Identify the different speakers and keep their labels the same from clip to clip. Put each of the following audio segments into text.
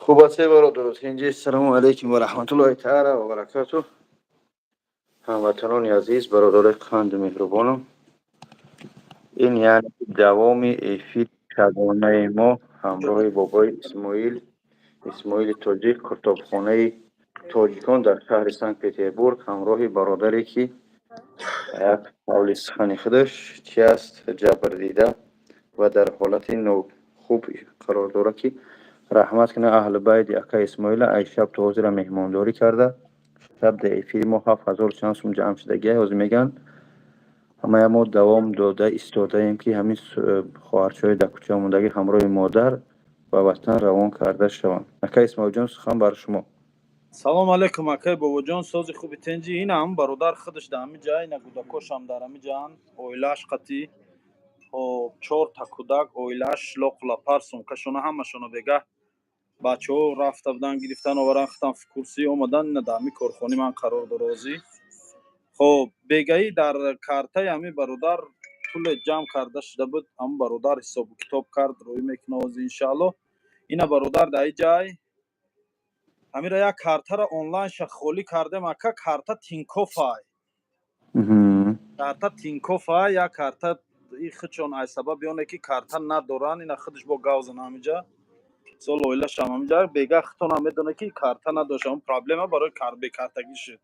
Speaker 1: Хуб аст, бародаро, инҷи ассалому алайкум ва раҳматуллоҳи таала ва баракатуҳ. Ҳамватанони азиз, бародарои қанду меҳрубонам, ин яъне давоми эфири шабонаи мо ҳамроҳи бобои Исмоил, Исмоили тоҷик, китобхонаи тоҷикон дар шаҳри Санкт Петербург, ҳамроҳи бародаре ки як қавли сухани худаш чи аст, ҷабрдида ва дар ҳолати нохуб қарор дорад, ки раҳмат кунад аҳли байти ака Исмоила, ай шаб то ҳозира меҳмондорӣ карда. Шаб дар эфири мо 7000 чанд сум ҷамъ шудагия. Ҳозир мегӯянд, ҳамая мо давом дода истодаем, ки ҳамин хоҳарчаҳои дар кӯча мондагӣ ҳамроҳи модар ба ватан равон карда шаванд. Ака Исмоилҷон, сухан бар шумо.
Speaker 2: Салом алейкум, акай Бобоҷон, сози хуби, тенҷи. Ина ҳам бародар худаш дар ҳамин ҷа, ина кӯдакошам дар ҳамин ҷаанд, оилааш қатӣ. Хоб, чорта кӯдак, оилааш, лоқулапар, сумкашона, ҳамашона бегаҳ бачаҳо рафта будан, гирифтан, овардан, худам в курсе омадан. Ина дар ҳамин корхонаи ман қарор дора ҳозӣ. Хоб, бегаӣ дар картаи ҳамин бародар пуле ҷамъ карда шуда буд. Ҳамн бародар ҳисобу китоб кард, рӯӣ мекунад ҳозир, иншааллоҳ. Ина бародар дар ин ҷай ҳамира як картаро онлайнша холӣ кардем, ака. Карта Тинькоффай, карта Тинькоффай, як карта и худшон аз сабаби оне ки карта надоранд. Ина худаш бо гав зана ҳаминҷа, сол оилашам ҳаминҷа. Бега худтонам медонед, ки карта надошт, ҳамн проблема барои бекартагӣ шуд.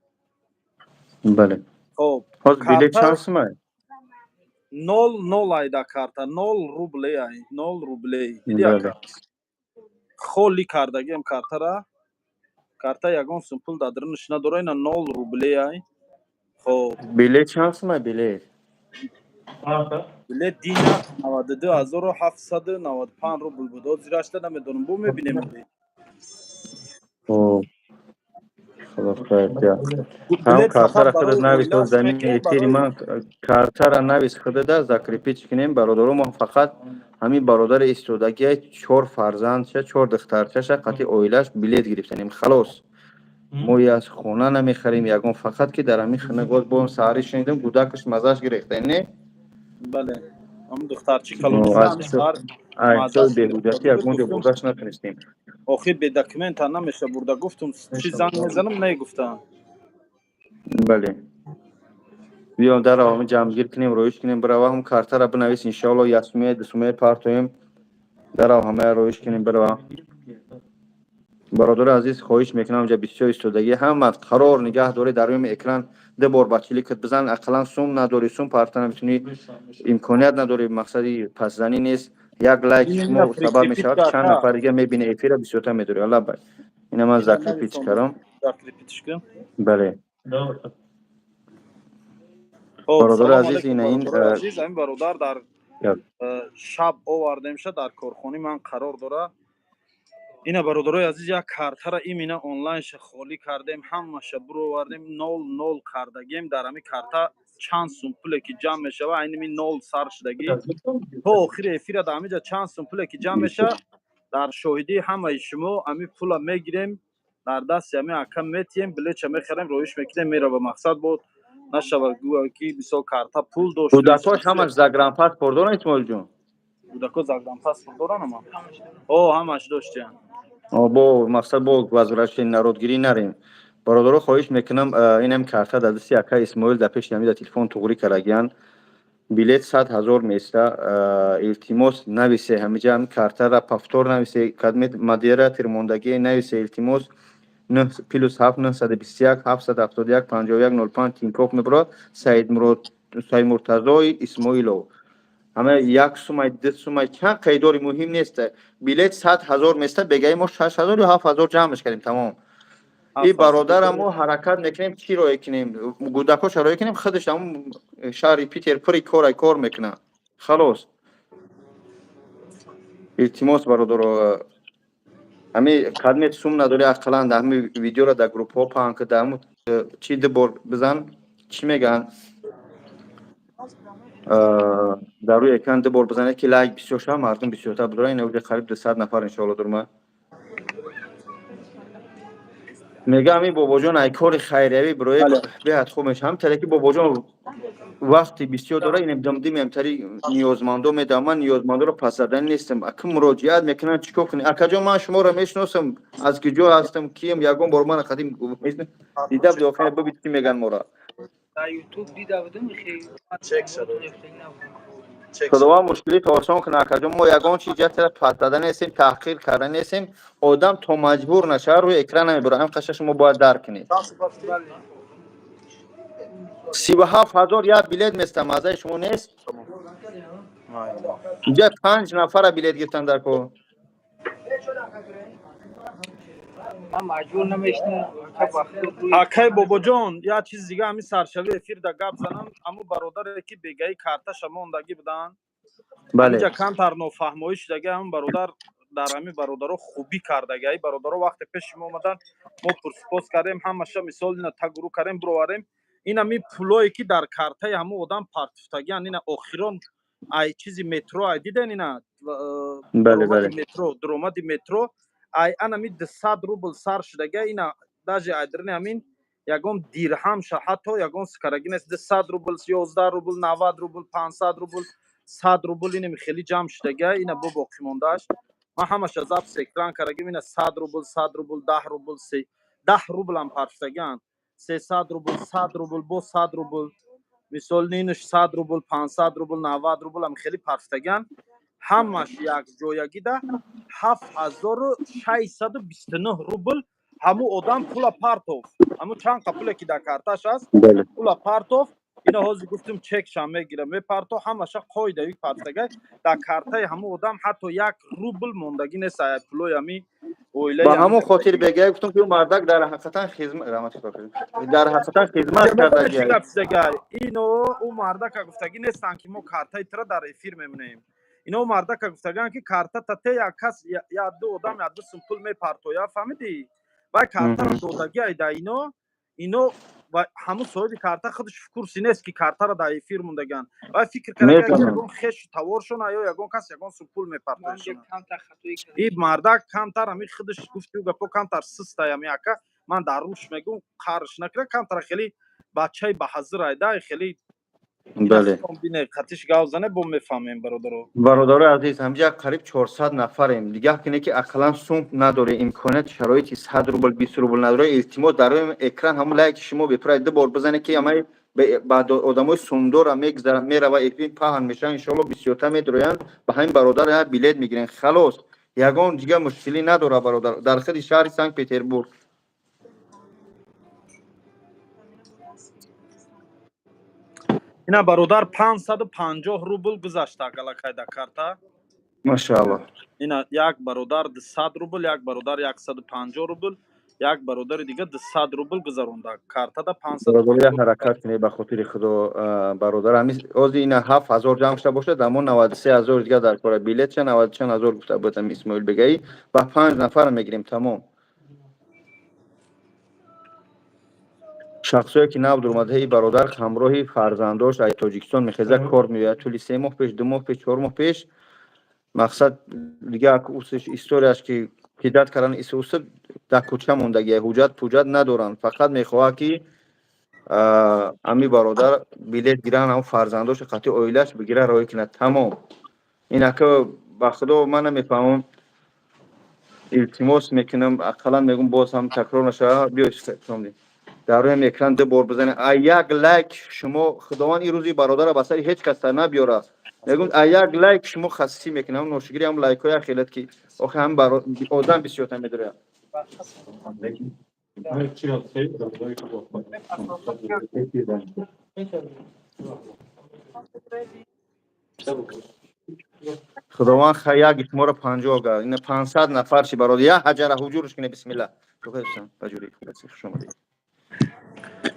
Speaker 1: Бале.
Speaker 2: Хоб.
Speaker 1: Ҳозир билет чанд сумай?
Speaker 2: Нол нол айда карта, 0 рублей ай, 0 рублей. Диди, ака, холӣ кардагиам картара. Карта ягон сум пул дар дарунаш надора, ина 0 рублей ай. Хоб.
Speaker 1: Билет чанд сумай, билет?
Speaker 2: Билет дина 92 795 рубл буд. Ҳозирашта намедонам, бо мебинем.
Speaker 1: Хуб, худо хайр диҳад. Ҳам
Speaker 2: Билет фақат
Speaker 1: картара худат
Speaker 2: барои
Speaker 1: навис.
Speaker 2: оилааш
Speaker 1: Замини
Speaker 2: мекунем,
Speaker 1: эфири
Speaker 2: барои
Speaker 1: ман картара навис, худада закрепить кунем. Бародаро, мо фақат ҳамин бародари истодагия, чор фарзандша, чор духтарчаша қати оилаш билет гирифтанем, халос. Мо аз хона намехарем ягон, фақат ки дар ҳамин хонагоз бо саҳарӣ шунидам, гудакаш мазааш гирехта, не?
Speaker 2: Бале, ҳамн духтарчи
Speaker 1: аз
Speaker 2: калон сар
Speaker 1: ҳисоби беҳуҷатӣ ягон ҷо бурдаш натунистем.
Speaker 2: Охир бе документа намеша бурда. Гуфтум, чи занг мезанам, негуфтам.
Speaker 1: Бале, биём, дарав, ҳамин ҷамъгир кунем, роиш кунем, бирава, ҳам картара бинавис. Иншоалло, як сумия, ду сумия партоем, дарав, ҳамая роиш кунем, бирава. Бародари азиз, хоҳиш мекунам, инҷа бисёр истодагӣ, ҳама қарор нигаҳ доред. Дар рӯи экран ду бор ба кликат бизан. Ақаллан сум надорӣ, сум парта наметунӣ, имконият надорӣ, мақсади пасзанӣ нест. Як лайк шумо сабаб мешавад, чанд нафар дига мебине эфира, бисёртар медорӣ. Аллабай, ина ман закрепить кардам.
Speaker 2: Закрепить кун.
Speaker 1: Бале, бародари азиз, ина ин
Speaker 2: Азиз, ҳамин бародар дар шаб овардемша, дар корхонаи ман қарор дорад. Ина, бародарои азиз, як картара имина онлайнша холӣ кардем, ҳамаша буровардем, нол нол кардагем. Дар ҳамин карта чанд сум пуле ки ҷамъ мешава, айними нол сар шудагӣ то охири эфира, дар ҳаминҷа чанд сум пуле ки ҷамъ мешава, дар шоҳидии ҳамаи шумо ҳамин пула мегирем, дар дасти ҳамин ака метиҳем, билетша мехарем, роиш мекунем, мерава. Мақсад бод нашава гӯя ки мисол карта пул дошт.
Speaker 1: Кӯдакҳош ҳамаш загранпаспорт доранд, Исмоилҷон?
Speaker 2: Кӯдакҳо загранпаспорт доранд ама? О, ҳамаш доштиянд.
Speaker 1: Бо мақсад бо возвращение народгирӣ нарем. Бародаро, хоҳиш мекунам, инам карта дар дасти ака Исмоил, дар пеши ҳамин дар телефон туғрӣ кардагиянд. Билет 100 000 места. Илтимос, нависе ҳамиҷа, ҳами картара повтор нависе, кадме модератор мондагие, нависе, илтимос. +7 921 771 51 05, Тинькофф мебарад, Саидмурод, Саидмуртазои Исмоилов. Ҳама як сумай, ду сумай, чанд қайдори муҳим нест. Билет 100 000 места, бегаи мо 6000 ё 7000 ҷамъш кардем, тамом. И бародара мо ҳаракат мекунем, чӣ роя кунем, гудакҳоша роя кунем. Худаш ҳамн шаҳри Питер пури кора, кор мекунад, халос. Илтимос, бародаро, ҳами кадме сум надори, ақаллан ҳами видеоро дар группҳо паҳн ки, дар ҳамн чи ду бор бизан, чӣ мегӯянд, дар рӯи экран ду бор бизанед, ки лайк бисёр шавад, мардум бисёртар бидоранд. Ина уҷа қариб 200 нафар, иншоалло, дурма. Мегам, ин бобоҷон ай кори хайриявӣ бирои беҳад хуб мешавад. Ҳам таре ки бобоҷон вақти бисёр дора, инем дамдим ҳамтари ниёзмандо медам. Ман ниёзмандоро пас заданӣ нестам. Ака, муроҷиат мекунанд, чӣ кор кунем? Акаҷон, ман шуморо мешиносам, аз куҷо ҳастам, кием, ягон бор мана қадим дида буди? Охир бибид, чӣ меган мора.
Speaker 2: Чек шуд.
Speaker 1: Худованд мушкилито осон кунад, акаҷон. Мо ягон чиз ҷатра пас зада нестем, таҳқир карда нестем. Одам то маҷбур нашавад, рӯи экран намебурад. Ҳам қаша шумо бояд дарк кунед. 37 000 як билет местам, маззаи шумо нест. Инҷа панҷ нафара билет гирифтан дар кор.
Speaker 2: Акай Бобоҷон, як чизи дига, ҳамин саршави эфир да гап занам. Ҳамун бародаре ки бегаи карташа мондагӣ буданд, инҷа камтар нофаҳмоӣ шудаги. Ҳамун бародар дар ҳамин бародаро хубӣ кардаги. Ай бародаро вақте пеши мо омаданд, мо пурсупос кардем ҳамаша, мисол, ина тагуру кардем, бироварем. Ин ҳамин пулое ки дар картаи ҳамун одам партуфтагиан, ина охирон ай чизи метро ай диден, ина метро, дуромади метро, ай анами 200 рубл сар шудага. Ина даже айдрини ҳамин ягон дирҳамша ҳатто ягон скараги нест. 200 рубл, 11 рубл, 90 рубл, 500 рубл, 100 рубл, инами хеле ҷамъ шудага. Ина бо боқимондааш ман ҳамаша запись экран карагим. Ина 100 рубл, 100 рубл, 10 рубл, 10 рублам партуфтагиан, 300 рубл, 100 рубл, бо 100 рубл, мисол, нинуш 100 рубл, 500 рубл, 90 рублам хеле партуфтагиан. Ҳамаш якҷоягида 7629 рубл ҳамун одам пула партов. Ҳамун чанд қа пуле ки дар карташ аст, пула партов. Ина ҳозир гуфтум, чекшам мегирам, мепарто ҳамаша қоидави партагай. Дар картаи ҳамун одам ҳатто як рубл мондагӣ нест пулои ҳами.
Speaker 1: Ба ҳамон хотир бегая гуфтум, ки мардак дар ҳақиқатан хизмат, дар ҳақиқатан хизмат
Speaker 2: кардагиай. Ино ӯ мардака гуфтагӣ нестанд, ки мо картаи тира дар эфир мемонем. Ино мардака гуфтагианд, ки карта тате як кас, як ду одам, як ду сум пул мепартоя, фаҳмидӣ? Вай картаро додагӣ айда ино ва ҳамун соҳиби карта худаш в курсе нест, ки картаро дар эфир мондагианд. Вай фикр карда, ягон хешу таворшона ё ягон кас ягон сум пул мепартояшона. И мардак камтар ҳами худаш гуфти гапо камтар систай. Ҳами ака ман дар руш мегум, қарш накара, камтар хеле бачаи баҳазир айда хеле.
Speaker 1: Бале.
Speaker 2: Қатиш гав зане, бо мефаҳмем, бародаро.
Speaker 1: Бародарои азиз, ҳамҷа қариб 400 нафарем. Дигаҳ кине, ки ақаллан сум надоре, имконият, шароити 100 рубл, 20 рубл надоре, илтимос, дар рӯи экран ҳамун лайки шумо бепурай ду бор бизане, ки ҳамаи ба одамои сумдора мегзара, мерава, эфир паҳн мешаванд, иншоалло бисёртар медроянд. Ба ҳамин бародар як билет мегирем, халос, ягон дигар мушкилӣ надора. Бародар дар худи шаҳри Санкт Петербург.
Speaker 2: Ина бародар 550 рубл гузашта галакай дар карта.
Speaker 1: Машаалло.
Speaker 2: Ина як бародар 200 рубл, як бародар 150 рубл, як бародари дига 200 рубл гузаронда картада.
Speaker 1: Бародари, ҳаракат кунед, ба хотири худо, бародар. Ҳамин ҳозир ина 7000 ҷамъ шуда бошад, аммо 93 000 дига дар кора. Билетша наваду чанд ҳазор гуфта будам Исмоил бегаӣ. Ба панҷ нафар мегирем, тамом. Шахсое ки нав дуромада, и бародар ҳамроҳи фарзандош аз Тоҷикистон мехеза, кор меояд. Тӯли 3 моҳ пеш, 2 моҳ пеш, 4 моҳ пеш, мақсад дига историяш ки ҳиҷрат кардан, исусу дар кӯча мондагия, ҳуҷҷат пуҷҷат надоранд. Фақат мехоҳад, ки ами бародар билет гиран, ам фарзандошу қатъи оилаш бигира, роҳӣ кунад, тамом. Ин ака, ба худо, ман намефаҳмам. Илтимос мекунам, ақаллан мегӯм, боз ҳам такрор нашавад, биё, дар рӯи экран ду бор бизанед. А як лайк шумо, худованд ин рӯзи бародара ба сари ҳеҷ кас набиёрад. Мегӯм, а як лайк шумо хасисӣ мекунам, ношукрӣ ҳам лайкҳоя хелат, ки охи ҳам одам бисёрта медорад. Худованд як шуморо 50 гар. Ина 500 нафар ши, бародар, як ҳаҷара ҳуҷурш кине. Бисмилла, хуш омадед.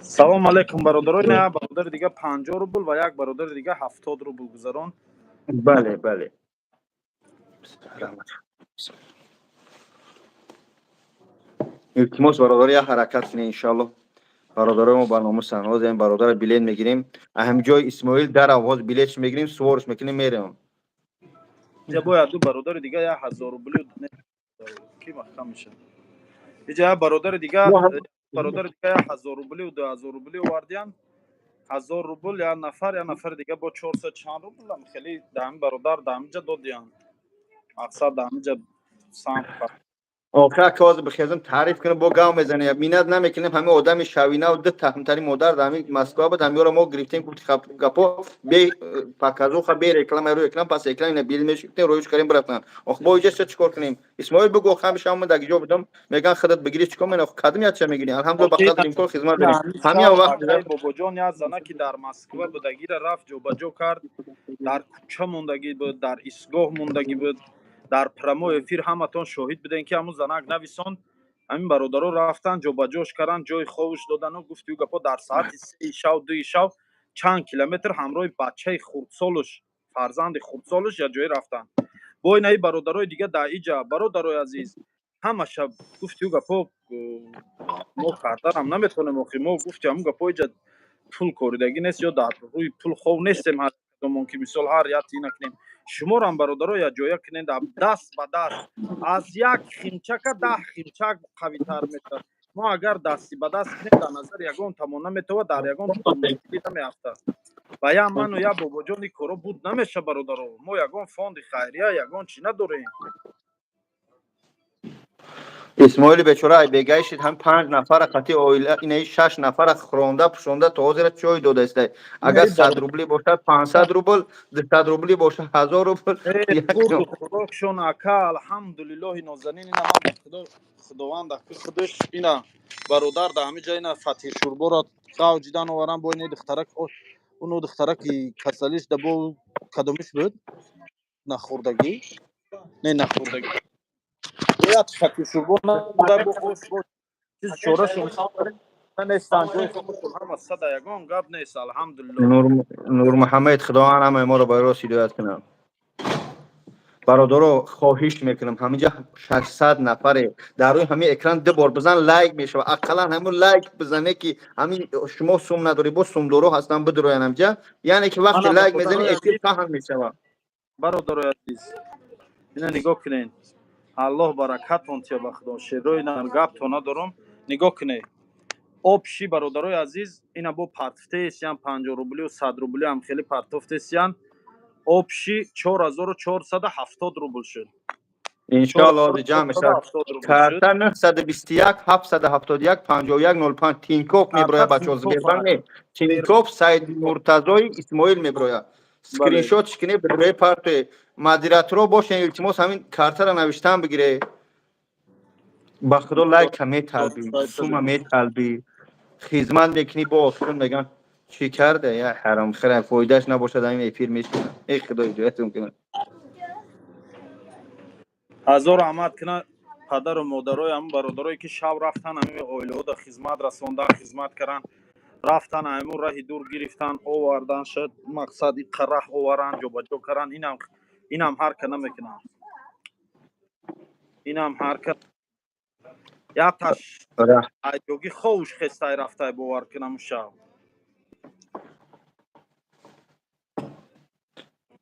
Speaker 2: Салом алейкум, бародаро. Ина бародари дига 50 рубл ва як бародари дига 70 рубл гузарон.
Speaker 1: Бале, илтимос, бародаро, як ҳаракат кунед, иншоалло. Бародарои мо ба номусанд. Ҳозир ин бародара билет мегирем, ҳамҷои Исмоил дарав, ҳозир билетш мегирем, суворш мекунем, мерем.
Speaker 2: Бояд ду бародари дига 1000 рубли ки маҳкам мешад. Иҷа бародари дигар, бародари дигар 1000 рубли ва 2000 рубли овардиян. 1000 рубл як нафар, як нафари дига бо 400 чанд рубл ам хеле даҳми бародар даҳмиҷа додиян. Мақсад даҳмиҷа сам.
Speaker 1: Охир ки ҳозир бихезам таъриф кунам, бо гав мезанем, минат намекунем. Ҳамин одами шавинав ду таҳмтари модар дар ҳамин Москва буд, ҳамиёро мо гирифтем, гуфти гапо бе показуха, бе реклама, рӯи экран, пас экран ина бил мешуктем, рӯиш кардем, бирафтан. Ох, бо иҷа чӣ кор кунем? Исмоил, бугӯ, ҳамиша ман дар ҷо будам, меган худат бигирӣ, чӣ кор менам? Кадом яча мегирӣ? Алҳамдулилла, ба қадри имкон хизмат дорем. Ҳамин вақт
Speaker 2: бобоҷон, як зана ки дар Москва будагира рафт, ҷобаҷо кард, дар кӯча мондагӣ буд, дар истгоҳ мондагӣ буд, дар прямой эфир ҳаматон шоҳид будем, ки ҳамун занак нависон, ҳамин бародаро рафтан, ҷобаҷош кардан, ҷои ховуш додану гуфти ӯ гапо дар соати 3 шав, 2 шав чанд километр ҳамроҳи бачаи хурдсолуш, фарзанди хурдсолуш як ҷое рафтан. Бо инаи бародарои дига дар иҷа, бародарои азиз, ҳамаша гуфти ӯ гапо мо карданам наметавонем. Охи мо гуфти ҳамун гапо иҷа пул коридагӣ нест ё дар рӯи пул хов нестем, ҳар кадомон ки мисол ҳар як ина кунем. Шуморам бародаро як ҷоя кунед, даст ба даст, аз як химчака 10 химчак қавитар мешавад. Мо агар дасти ба даст кунем, дар назар ягон тамон наметавад, дар ягон мушкилӣ намеафтад. Ва я ману я бобоҷон ин коро буд намеша, бародаро. Мо ягон фонди хайрия, ягон чӣ надорем.
Speaker 1: Исмоили бечора ай бегай шид, ҳам 5 нафара қати оила, инаи 6 нафара хӯронда пӯшонда, то ҳозира чой додаистай. Агар 100 рубли бошад, 500 рубл, 200 рубли бошад, 1000 рубл.
Speaker 2: Хӯрокшон ака, алҳамдулиллоҳи нозанин, ина ман худо худованд аки худаш ина бародар дар ҳамин ҷа ина фатир шурборо қавҷидан оваран, бо ина духтарак, уно духтараки касалиш да бо кадомиш буд, нахӯрдагӣ, не нахӯрдагӣ, бояд фатир шурбо набуда, бо ош, бо чиз чорашон нестан, ҷои худашон ҳама сада, ягон гап нест, алҳамдулиллоҳ.
Speaker 1: Нурмуҳаммад, худованд ҳамаи моро ба рост ҳидоят кунад. Бародаро, хоҳиш мекунам, ҳаминҷа 600 нафаре дар рӯи ҳамин экран ду бор бизан, лайк мешавад. Ақаллан ҳамун лайк бизане, ки ҳамин шумо сум надорӣ, бо сумдоро ҳастан, бидуроян ҳамҷа. Яъне ки вақте лайк мезанӣ, эфир паҳн мешавад.
Speaker 2: Бародарои азиз, ина нигоҳ кунед, аллоҳ баракатон тия, ба худо шерои гапто надорам. Нигоҳ кунед, общий, бародарои азиз, ина бо партфтесиян 50 рублию 100 рубли ҳам хеле партофтесиян, общий 4470 рубл шуд.
Speaker 1: Иншоалло, ҳозир ҷамъ мешавад. Карта 921 771 51 05, Тинькофф меброяд, бачаҳо, Сбербанк не, Тинькофф, Саид Муртазои Исмоил меброяд. Скриншотш кунед, бирӯи партое. Модераторо бошен, илтимос, ҳамин картаро навиштан бигире. Ба худо, лайка металбӣ, сума металбӣ, хизмат мекунӣ, бо охирон меган чӣ карда, я ҳаромхӯра, фоидааш набошад, ҳамин эфир мешунад. Эй худо, ҳидоятон кунад.
Speaker 2: Ҳазор раҳмат кунад падару модарои ҳамн бародарое ки шав рафтан, ҳамин оилаҳода хизмат расондан, хизмат кардан, рафтан, ҳамун раҳи дур гирифтан, овардан шуд, мақсад иққа раҳ оваран, ҷобаҷо кардан. Инам ҳар ка намекунанд, инам ҳар ка якташ айёги ховуш хестай рафтай, бовар кунам, шав.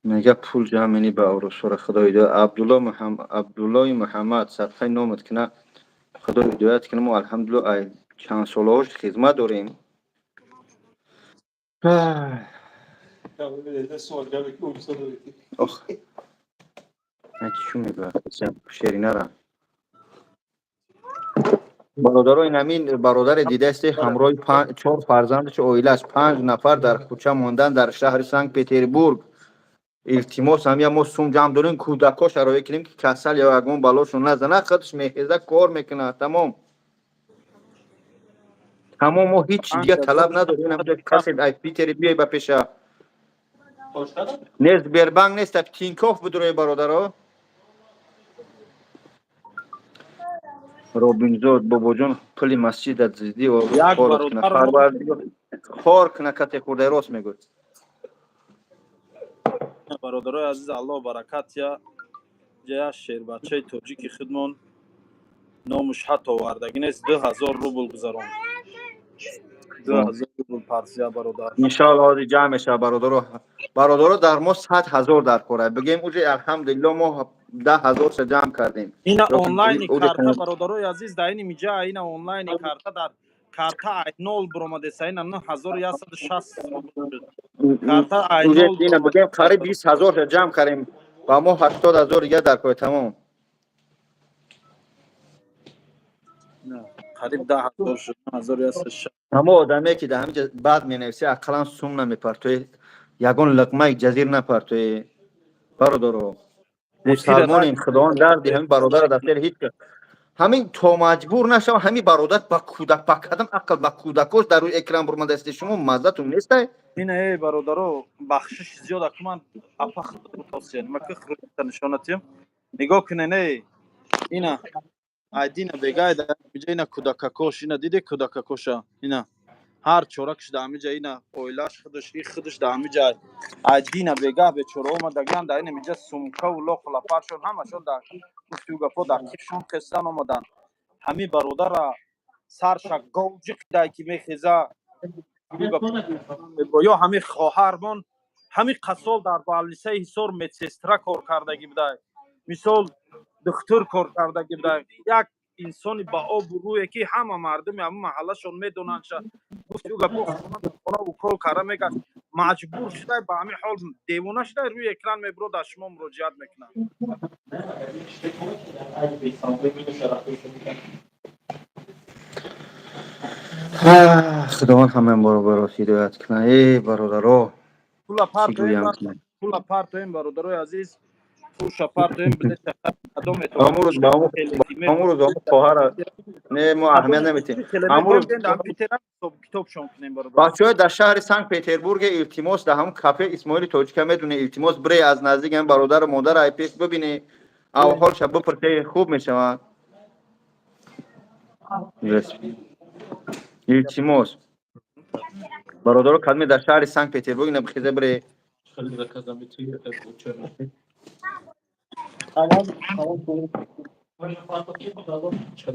Speaker 1: Мега пул ҷамъ мени ба орусура, худо ҳидоят. Абдулло Абдуллои Муҳаммад, садқаи номат куна, худо ҳидоят куна. Мо алҳамдулилло ай чанд солаҳош хизмат дорем. Ох, чӣ мегӯяд шеринара? Бародаро, ин ҳамин бародаре дидаисте, ҳамроҳи чор фарзандаш, оилааш, 5 нафар дар кӯча мондан дар шаҳри Санкт Петербург. Илтимос, ҳамя мо сум ҷамъ дорем, кӯдакҳо шароит кунем, ки касал ё ягон балошон назанад. Худаш мехеза, кор мекунад, тамом, тамом. Мо ҳеҷ дига талаб надорем. Касе ай Питери биёй ба пеша нест, Сбербанк нест, Тинькофф бидурои, бародаро. Робинзод, бобоҷон, пули масҷидат зидди хор куна, кате хурдаи, рост мегӯяд.
Speaker 2: Бародарои азиз, аллоҳ баракат я ҷая шербачаи тоҷики худмон номуш ҳатто овардагӣ нест, 2000 рубл гузарон. 2000 рубл парсия, бародар.
Speaker 1: Иншоалло, ҳозир ҷамъ мешавад, бародаро. Бародаро, дар мо 100 000 дар кора. Бигем, уже алҳамдулилло, мо 10 000-ша ҷамъ кардем.
Speaker 2: Ина онлайни карта, бародарои азиз, дар ини миҷа, ина онлайни карта, дар карта ай нол буромадеса, ина 9160 рубл шуд карта ай
Speaker 1: Уже
Speaker 2: нол.
Speaker 1: Ина бигем, қариб 20 000-ша ҷамъ кардем, ба мо 80 000 дига дар кора, тамом.
Speaker 2: Қариб 10 000 шуд, 9160.
Speaker 1: Ҳамо одаме, ки дар ҳамиҷа бад менависӣ, ақаллан сум намепартоӣ, ягон луқмаи ҷазир напартоӣ. Бародаро, мусалмонем, худованд дарди ҳамин бародара дар сери ҳеҷ ҳамин то маҷбур нашава. Ҳамин бародар ба кӯдак, ба кадам ақл, ба кӯдакош дар рӯи экран бурмадасти, шумо маззатун нестай?
Speaker 2: Ина, эй бародаро, бахшиш зиёд акуман апа худотосия нишонатием, нигоҳ кунен, эй, ина айдина бегай дар ина кӯдакакош, ина диде кӯдакакоша, ина ҳар чоракш дар ҳамиҷа, ина оилаш худаш, и худаш дар ҳамиҷа. Айдина бегаҳ бечора омадаган дар ина миҷа, сумкаву лоқу лапаршон ҳамашон дар гуфту гапо дар кифшон хестан омадан. Ҳамин бародара сарша говҷиқидай, ки мехеза ё ҳамин хоҳармон, ҳамин қассол дар больницаи Ҳисор медсестра кор кардагӣ будай, мисол, духтур кор кардагӣ будай, як инсони ба обу рӯе, ки ҳама мардуми ҳамин маҳаллашон медонандша. Гуфти ӯ гапо, хона укол карда мегашт, маҷбур шудай, ба ҳамин ҳол девона шудай, рӯи экран мебурод, аз шумо муроҷиат мекунад.
Speaker 1: Худованд ҳамаи моро ба рост ҳидоят кунад. Эй бародаро,
Speaker 2: Пула партоем, пула партоем, бародарои азиз, пулша партоем, билета.
Speaker 1: Амрӯз хоҳара не, мо аҳамият наметем. Амрӯз
Speaker 2: Китобшон кунем.
Speaker 1: Бачаҳои дар шаҳри Санкт Петербурге, илтимос, дар ҳамон кафе Исмоили Тоҷика медоне, илтимос, бирей аз наздик ҳам бародару модар ай пеш бибинӣ, авҳолша бипурсе, хуб мешавад. Илтимос, бародаро, кадме дар шаҳри Санкт Петербург набихеза, бирей.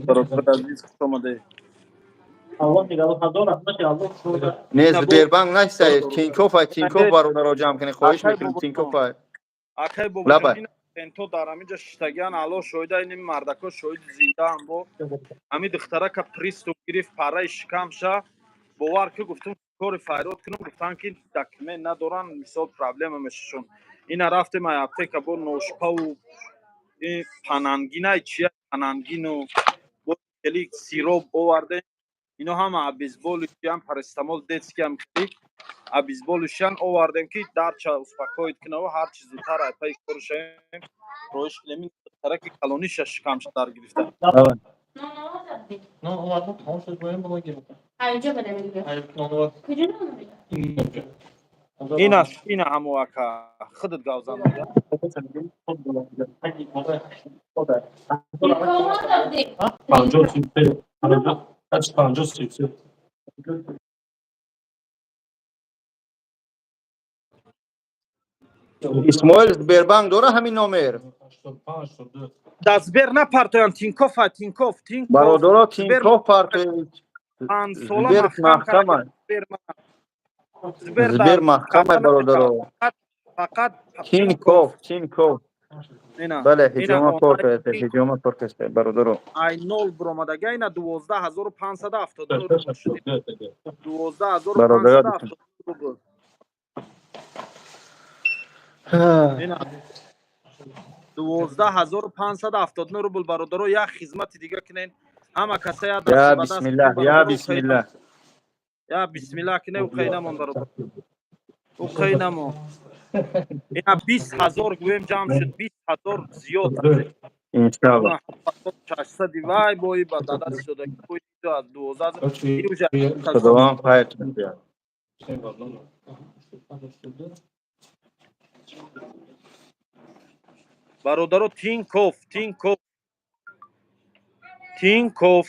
Speaker 2: Бародар азиз, хуш омадед.
Speaker 1: Не, Сбербанк настай, Тинькофф ай, Тинькофф. Бародаро, ҷамъ кунед, хоҳиш мекунем, Тинькофф ай.
Speaker 2: Акай бобоҷон, то дар ҳаминҷа шиштагиан, алло шоҳида, ин мардако шоҳиди зиндаам. Бо ҳамин духтарака приступ гирифт, параи шикамша, бовар ки, гуфтум, кори файрод кунам, гуфтан, ки документ надоран, мисол, проблема мешашон. Ина рафтем ай аптека, бо ношпаву панангинай чия, панангину бо хели сироп овардем. Ино ҳама обезболивающий, парацетамол детский ам хели обезболивающий овардем, ки дарча успокоить кунаву ҳарчи зудтар ай пайи кору шавем, роиш кунем. Ин духтараки калониша шикамша дар гирифта.
Speaker 3: Ну, ладно, потому что двоем было где-то.
Speaker 4: А инҷо бада мегӯяд. Куҷо намегӯяд?
Speaker 2: Ина, ина ҳамо, ака, худат гавзан мега.
Speaker 4: Никома дадӣ.
Speaker 3: 50 33, 50 33.
Speaker 1: Исмоил, Сбербанк дора ҳамин номер?
Speaker 3: 85 82.
Speaker 2: Да Сбер напартоян, Тинкоф, Тинкоф, Тинкоф.
Speaker 1: Бародаро, Тинкоф партоед.
Speaker 2: Панҷсола.
Speaker 1: Сбер маҳкама. Сбер маҳкама, бародаро.
Speaker 2: Фақат
Speaker 1: Тинкоф, Тинкоф.
Speaker 2: Ина.
Speaker 1: Бале, ҳиҷома кор кардед, ҳиҷома кор кардед, бародаро.
Speaker 2: Ай нол буромадага, ина 12 570 рубл шуд, 12 570 рубл. Ина 12 579 рубл. Бародаро, як хизмати дига кунен, ҳама каса я
Speaker 1: Я бисмиллаҳ, я бисмиллаҳ.
Speaker 2: Я бисмиллаҳ кине, уқай намон, бародар, уқай намон. Ина 20 000 гӯем ҷамъ шуд, 20 000 зиёд.
Speaker 1: Иншалло.
Speaker 2: 600 вай бои ба дадат шуда, 12.
Speaker 1: Худованд хайртон диҳад.
Speaker 2: Бародаро, Тинкоф, Тинкоф, Тинкоф,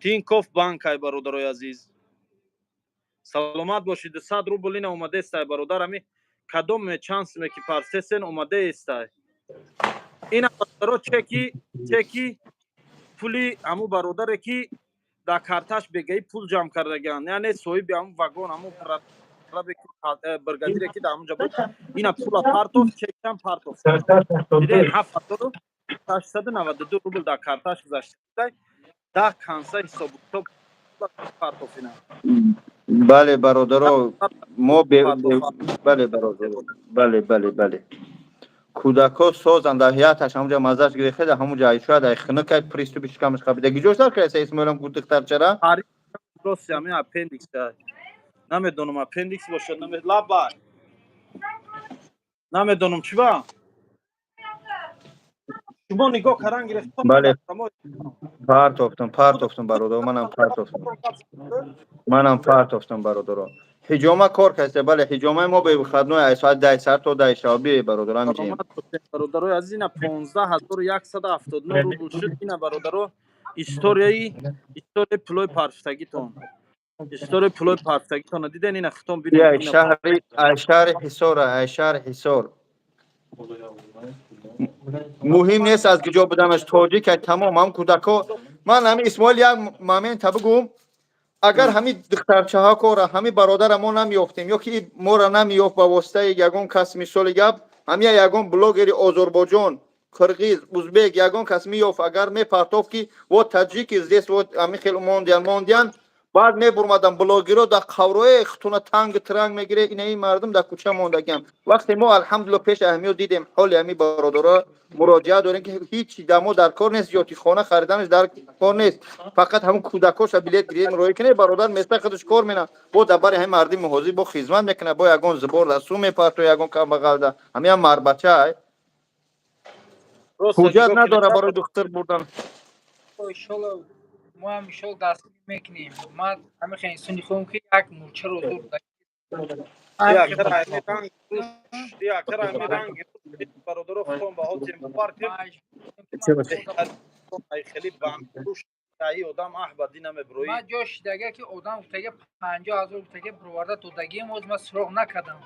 Speaker 2: Тинкоф банкай. Бародарои азиз, саломат бошед. 200 рубл ина омадестай, бародар. Ами кадом чансме ки парсесен, омадаестай. Ина, бародаро, чеки пули ҳаму бародаре, ки Дар карташ бегаи пул ҷамъ кардагиан, яъне соҳиби ҳамун вагон, ҳамун прорабе, бригадире, ки дар ҳамунҷа буд, ина пула партоф, чекам партоф. Дидед, 7692 рубл дар карташ гузашта, 10 конца ҳисобу китоб партоф ина.
Speaker 1: Бале, бародаро, мо, бале, бародаро, бале, бале, бале, кӯдакҳо созанд, дар ҳаяташ ҳамунҷа маззаш гирехта, дар ҳамунҷа шояд ай хунукай приступи шикамаш қабида. Гиҷош дар креса Исмоилам духтарчара?
Speaker 2: Рости, ҳамин аппендикс, намедонам, аппендикс бошад, лабай, намедонам чӣ ба шумо нигоҳ каран гирифта.
Speaker 1: Бале, партофтам, партофтам, бародаро, манам партофтам, манам партофтам, бародаро. Ҳиҷома кор каста, бале, ҳиҷомаи мо бевыходной, ай соати 10 сар то 10 шаба. Биёй, бародаро, ҳамиҷаем.
Speaker 2: Бародарои азиз, ина 15 179 рубл шуд. Ина, бародаро, историяи пулои парфтагитон, историяи пулои парфтагитона диден, ина хитон бинед.
Speaker 1: Ай шаҳри Ҳисор, ай шаҳри Ҳисор. Муҳим нест аз куҷо буданаш, тоҷик ай, тамом. Ҳам кӯдакҳо, ман ҳами Исмоил, як момента бигӯм. Агар ҳами духтарчаҳо кора, ҳами бародара мо намеёфтем ё ки моро намеёфт ба воситаи ягон кас, мисоли гап, ҳами ягон блогери Озарбойҷон, қирғиз, узбек, ягон кас меёфт, агар мепартофт, ки вот таджики здесь, вот ҳами хел мондиян, мондиян, баъд мебурмадам блогеро дар қавроe хутуна танг транг мегире, ина ин мардум дар кӯча мондагиам. Вақте мо, алҳамдулилла, пеш аҳамиё дидем ҳоли ҳами бародаро, муроҷиат дорем, ки ҳеҷ дамо дар кор нест, ёти хона хариданаш дар кор нест, фақат ҳамун кӯдакоша билет гирем, роҳӣ кунем. Бародар места худаш кор мена, бо дар бари ҳами мардими ҳозир бо хизмат мекунад, бо ягон зибор дар су мепарто, ягон камбағалда ҳамиам марбача ай ҳуҷҷат надора барои духтур бурдан.
Speaker 5: Мо ҳам иншолло дастгирӣ мекунем. Ман ҳамин хел инсони худам, ки як мурчаро зур.
Speaker 2: Якара ранг, бародаро, худтон ба ҳотим паркем, хеле баи одам аҳ ба дина меброӣ.
Speaker 5: Ман ҷо шидага, ки одам гуфтага 50 000, гуфтага бироварда додагием, оз ман суроғ накардам.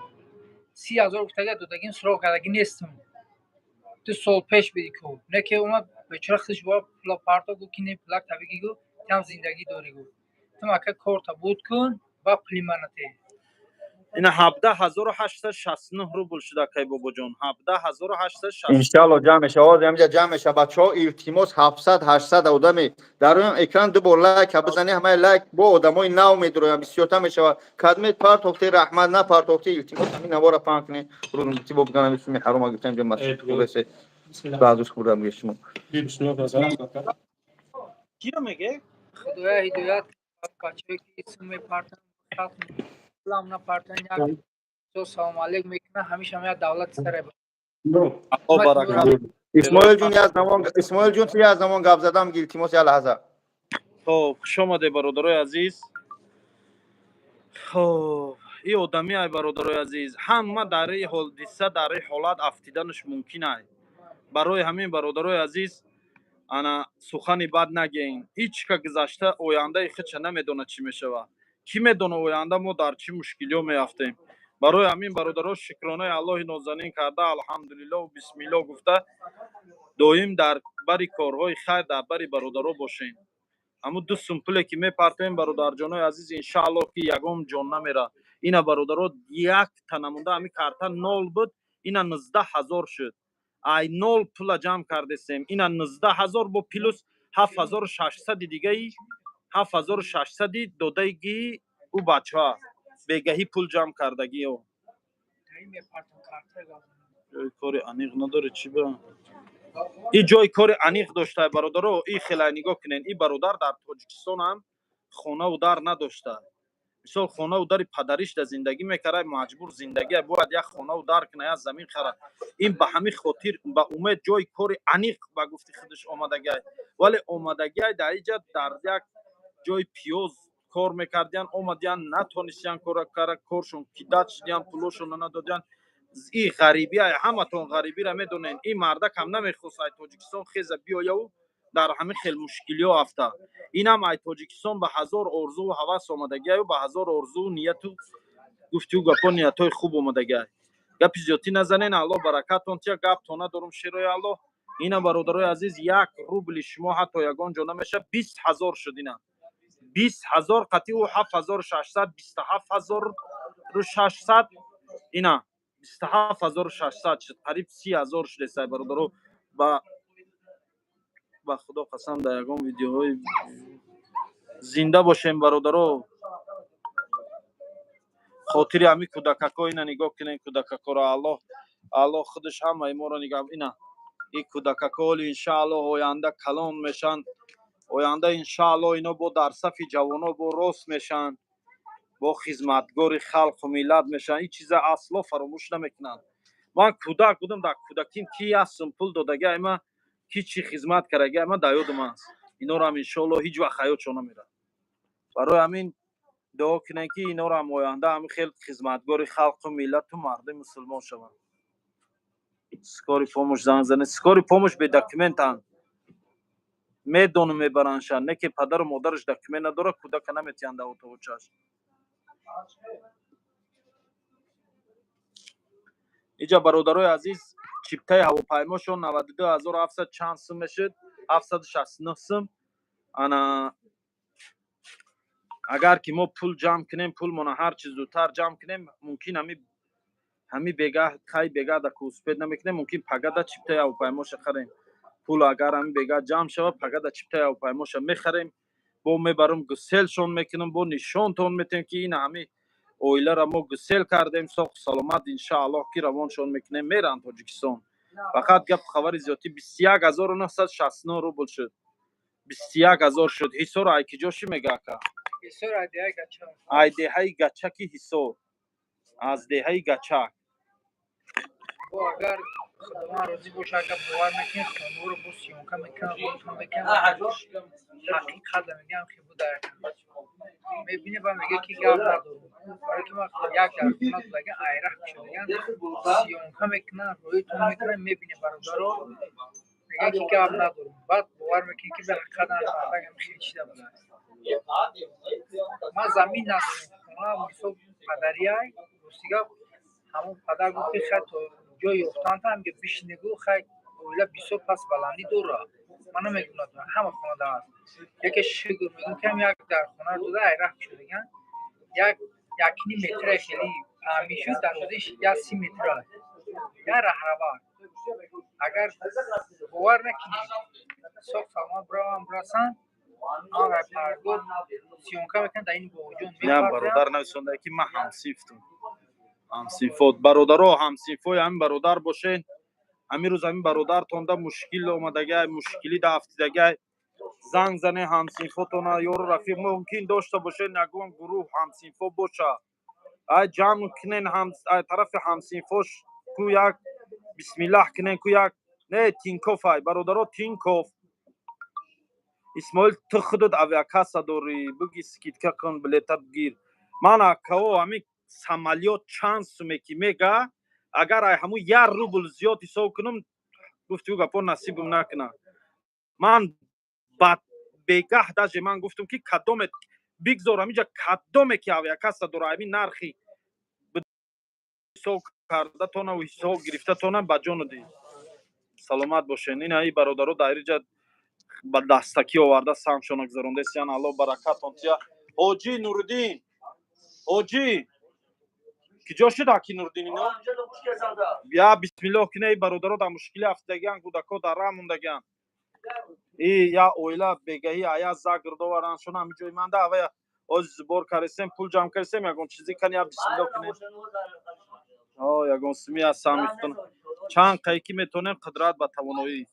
Speaker 5: 30 000 гуфтага додагием, суроғ кардагӣ нестам. 2 сол пеш биди ку не ки омад бечора, худаш бо пула парто, гуфт, ки не, пулак табиги, гу там зиндагӣ дорӣ, гуфт, тум ака корта буд кун ба пули манате.
Speaker 2: Ина 17 869 рубл шуда, кай бобоҷон, 17 869.
Speaker 1: Иншалло, ҷамъ меша, оз ҳамҷа ҷамъ меша. Бачаҳо, илтимос, 700, 800 одаме дар рӯи экран ду бор лайк бизани, ҳамаи лайк бо одамои нав медуроям, бисёрта мешава. Кадмет партофти, раҳмат, напартофти, илтимос, ҳамин навора паҳн кунед. Рӯзи бо биганам, суми ҳарома гирифтам, ҷо масҷид баъдуш хӯрдам шумо.
Speaker 2: Киро меге?
Speaker 5: Худоя ҳидоят бачаҳое ки сум мепартан, пулам напартан, як салому алейк мекунан, ҳамеша як давлати саре.
Speaker 1: Исмоил ҷун, як замон, Исмоил ҷун, ту як замон гап задам, илтимос, як лаҳза.
Speaker 2: Хоб, хуш омадед, бародарои азиз. Хоб, и одами ай, бародарои азиз, ҳама дар ин ҳодиса, дар ин ҳолат афтиданаш мумкин ай. Барои ҳамин, бародарои азиз, ана сухани бад нагӯем. Ҳеҷ ка гузашта, ояндаи худша намедонад, чӣ мешавад. Кӣ медонад, оянда мо дар чӣ мушкилиҳо меафтем? Барои ҳамин, бародаро, шукронаи Аллоҳи нозанин карда, алҳамдулиллоҳ, бисмиллоҳ гуфта, доим дар бари корҳои хайр, дар бари бародаро бошем. Ҳамун 2 сум пуле ки мепартоем, бародарҷонои азиз, иншааллоҳ, ки ягон ҷон намера. Ина, бародаро, якта намонда, ҳамин карта нол буд, ина 19 000 шуд. Ай нол пула ҷамъ кардесем, ина 19 000 бо плюс 7600 дигаи, 7600 додаги ӯ бачаҳа бегаҳӣ пул ҷамъ кардагиё. Ҷои кори аниқ надоре, чӣ ба и ҷои кори аниқ дошта, бародаро? И хела нигоҳ кунен, и бародар дар Тоҷикистон ҳам хонаву дар надошта. Мисол, хонаву дари падариш да зиндагӣ мекард, маҷбур зиндагӣ, бояд як хонаву дар куна, як замин харад. Ин ба ҳамин хотир ба умед ҷои кори аниқ, ба гуфти худаш, омадагиай, вале омадагиай дар иҷа дар як ҷои пиёз кор мекардиян. Омадиян, натонистиян кора кара, коршон кидать шудиян, пулошонро надодиян. И ғарибия, ҳаматон ғарибиро медонен. Ин мардакам намехост ай Тоҷикистон хеза биёяву дар ҳамин хел мушкилиҳо афта. Инам ай Тоҷикистон ба ҳазор орзуву ҳавас омадагиаю, ба ҳазор орзуву нияту гуфтиу гапо, ниятҳои хуб омадагиай. Гапи зиёдтӣ назанен, Аллоҳ баракатон тия. Гаптон надорум, шерои Аллоҳ. Ина, бародарои азиз, 1 рубли шумо ҳатто ягон ҷо намеша. 20 000 шуд ина. 20 000 қати ӯ 7600, 27 600. Ина 27 600 шуд, қариб 30 000 шудесай, бародаро. Ба Худо қасам, дар ягон видеоҳои зинда бошем, бародаро. Хотири ҳами кӯдакако, ина нигоҳ кунем кӯдакакоро. Аллоҳ, Аллоҳ худаш ҳамаи моро нигаҳ. Ина и кӯдакако ҳоли иншааллоҳ оянда калон мешанд. Оянда иншааллоҳ ино бо дар сафи ҷавоно бо рост мешанд, бо хизматгори халқу миллат мешаванд. Ин чиза асло фаромӯш намекунанд. Ман кӯдак будам, дар кӯдаким ки як сум пул додагиай ма, ки чӣ хизмат кардагиай ма, дар ёдам аст. Инорам иншоаллоҳ ҳеҷ вақт ҳаётшон намерад. Барои ҳамин дуо кунем, ки инорам оянда ҳамин хел хизматгори халқу миллату мардуми мусулмон шаванд. Скорый помощь занг занед. Скорый помощь бе документанд, медонум, мебараншанд. Не ки падару модараш документ надорад, кӯдака наметиҳанд дар отовучаш. Иҷа, бародарои азиз, чиптаи ҳавопаймошон 92 700 чанд сум мешуд, 769 сум. Ана агар ки мо пул ҷамъ кунем, пулмона ҳар чи зудтар ҷамъ кунем, мумкин ҳами бегаҳ, кай бегаҳ да ку успеть намекунем, мумкин пагада чиптаи ҳавопаймоша харем. Пул агар ҳами бегаҳ ҷамъ шавад, пагада чиптаи ҳавопаймоша мехарем, бо мебарам, гуселшон мекунам, бо нишонтон метем, ки ина ҳами оиларо мо гусел кардем, соҳу саломат иншааллоҳ ки равоншон мекунем, меранд Тоҷикистон. Фақат гап хабари зиёдтӣ 21 969 рубл шуд, 21 000 шуд. Ҳисор ай киҷо ши мега, ака?
Speaker 5: Ҳисор, ай деҳаи Гачак.
Speaker 2: Ай деҳаи Гачаки Ҳисор, аз деҳаи Гачак.
Speaker 5: Бо агар Худованд розӣ боша, агар бовар накунед, хонаро бо съёмка мекунам, рӯтон мекунам. Ҳақиқата мегӯям, ки буда мебине ва мега, ки гап надорам, барои ки ман як дар хона будага, айраҳ кушодаган, съёмка мекунам, рӯитон мекунам, мебине, бародаро, мега, ки гап надорам. Баъд бовар мекунед, ки ба ҳақиқатан мардак хеле чида будааст. Ман замин надорам, хона мисол падариай. Рости гап, ҳамон падар гуфт, ки хай, то ҷой ёфтанта ҳамҷо бишинегу. Хай, оила бисёр пас баландӣ дорад, ман намегӯям, ҳама хонада аст. Яке шукр мегӯям, ки ҳам як дар хона дода, айраҳ кушодаган, як якним метра хеле паҳмӣ шуд, дарозиш як 30 метра, як раҳрава. Агар бовар накунед, соқ саломат биравам, бирасанд, паргоҳ съёмка мекунад дар ин бобоҷон.
Speaker 2: Я бародар нависонда, ки ман ҳамсинфтум, ҳамсинфот. Бародаро, ҳамсинфои ҳамин бародар бошен. Ҳамин рӯз ҳамин бародартонда мушкил омадагай, мушкилӣ да афтидагай. Занг зане ҳамсинфотона, ёру рафиқ мумкин дошта бошен, ягон гурӯҳ ҳамсинфо боша, ай ҷамъ кунен, ай тарафи ҳамсинфош ку як бисмиллаҳ кунен, ку як не Тинкоф. Ай бародаро, Тинкоф. Исмоил, ту худат авиакасса дорӣ, буги, скидка кун, билета бигир. Ман, акао, ҳамин самолёт чанд суме ки мега, агар ай ҳамун як рубл зиёд ҳисоб кунам, гуфти ӯ гапо насибам накунад. Ман ба бегаҳ даже ман гуфтам, ки кадоме бигзор, ҳаминҷа кадоме ки авиакасса дора, ҳамин нархи ҳисоб карда тонаву ҳисоб гирифта тонам, ба ҷону дил. Саломат бошен. Ина и бародаро дар инҷа ба дастакӣ оварда самшона гузарондесиян. Алло баракатон тия. Ҳоҷӣ Нуриддин, ҳоҷӣ, киҷо шуд, аки Нуриддин? Ино я бисмиллоҳ кине. И бародаро дар мушкили афтидагиан, кӯдако дар раҳ мондагиан. И я оила бегаҳӣ ая загрд оваранд шона, ҳамин ҷои манда авая оз сбор кардесем, пул ҷамъ кардесем, ягон чизе кани, я бисмиллоҳ кине. Ягон суми аз самихтон чанд қайки метонем, қудрат ба тавоноӣ.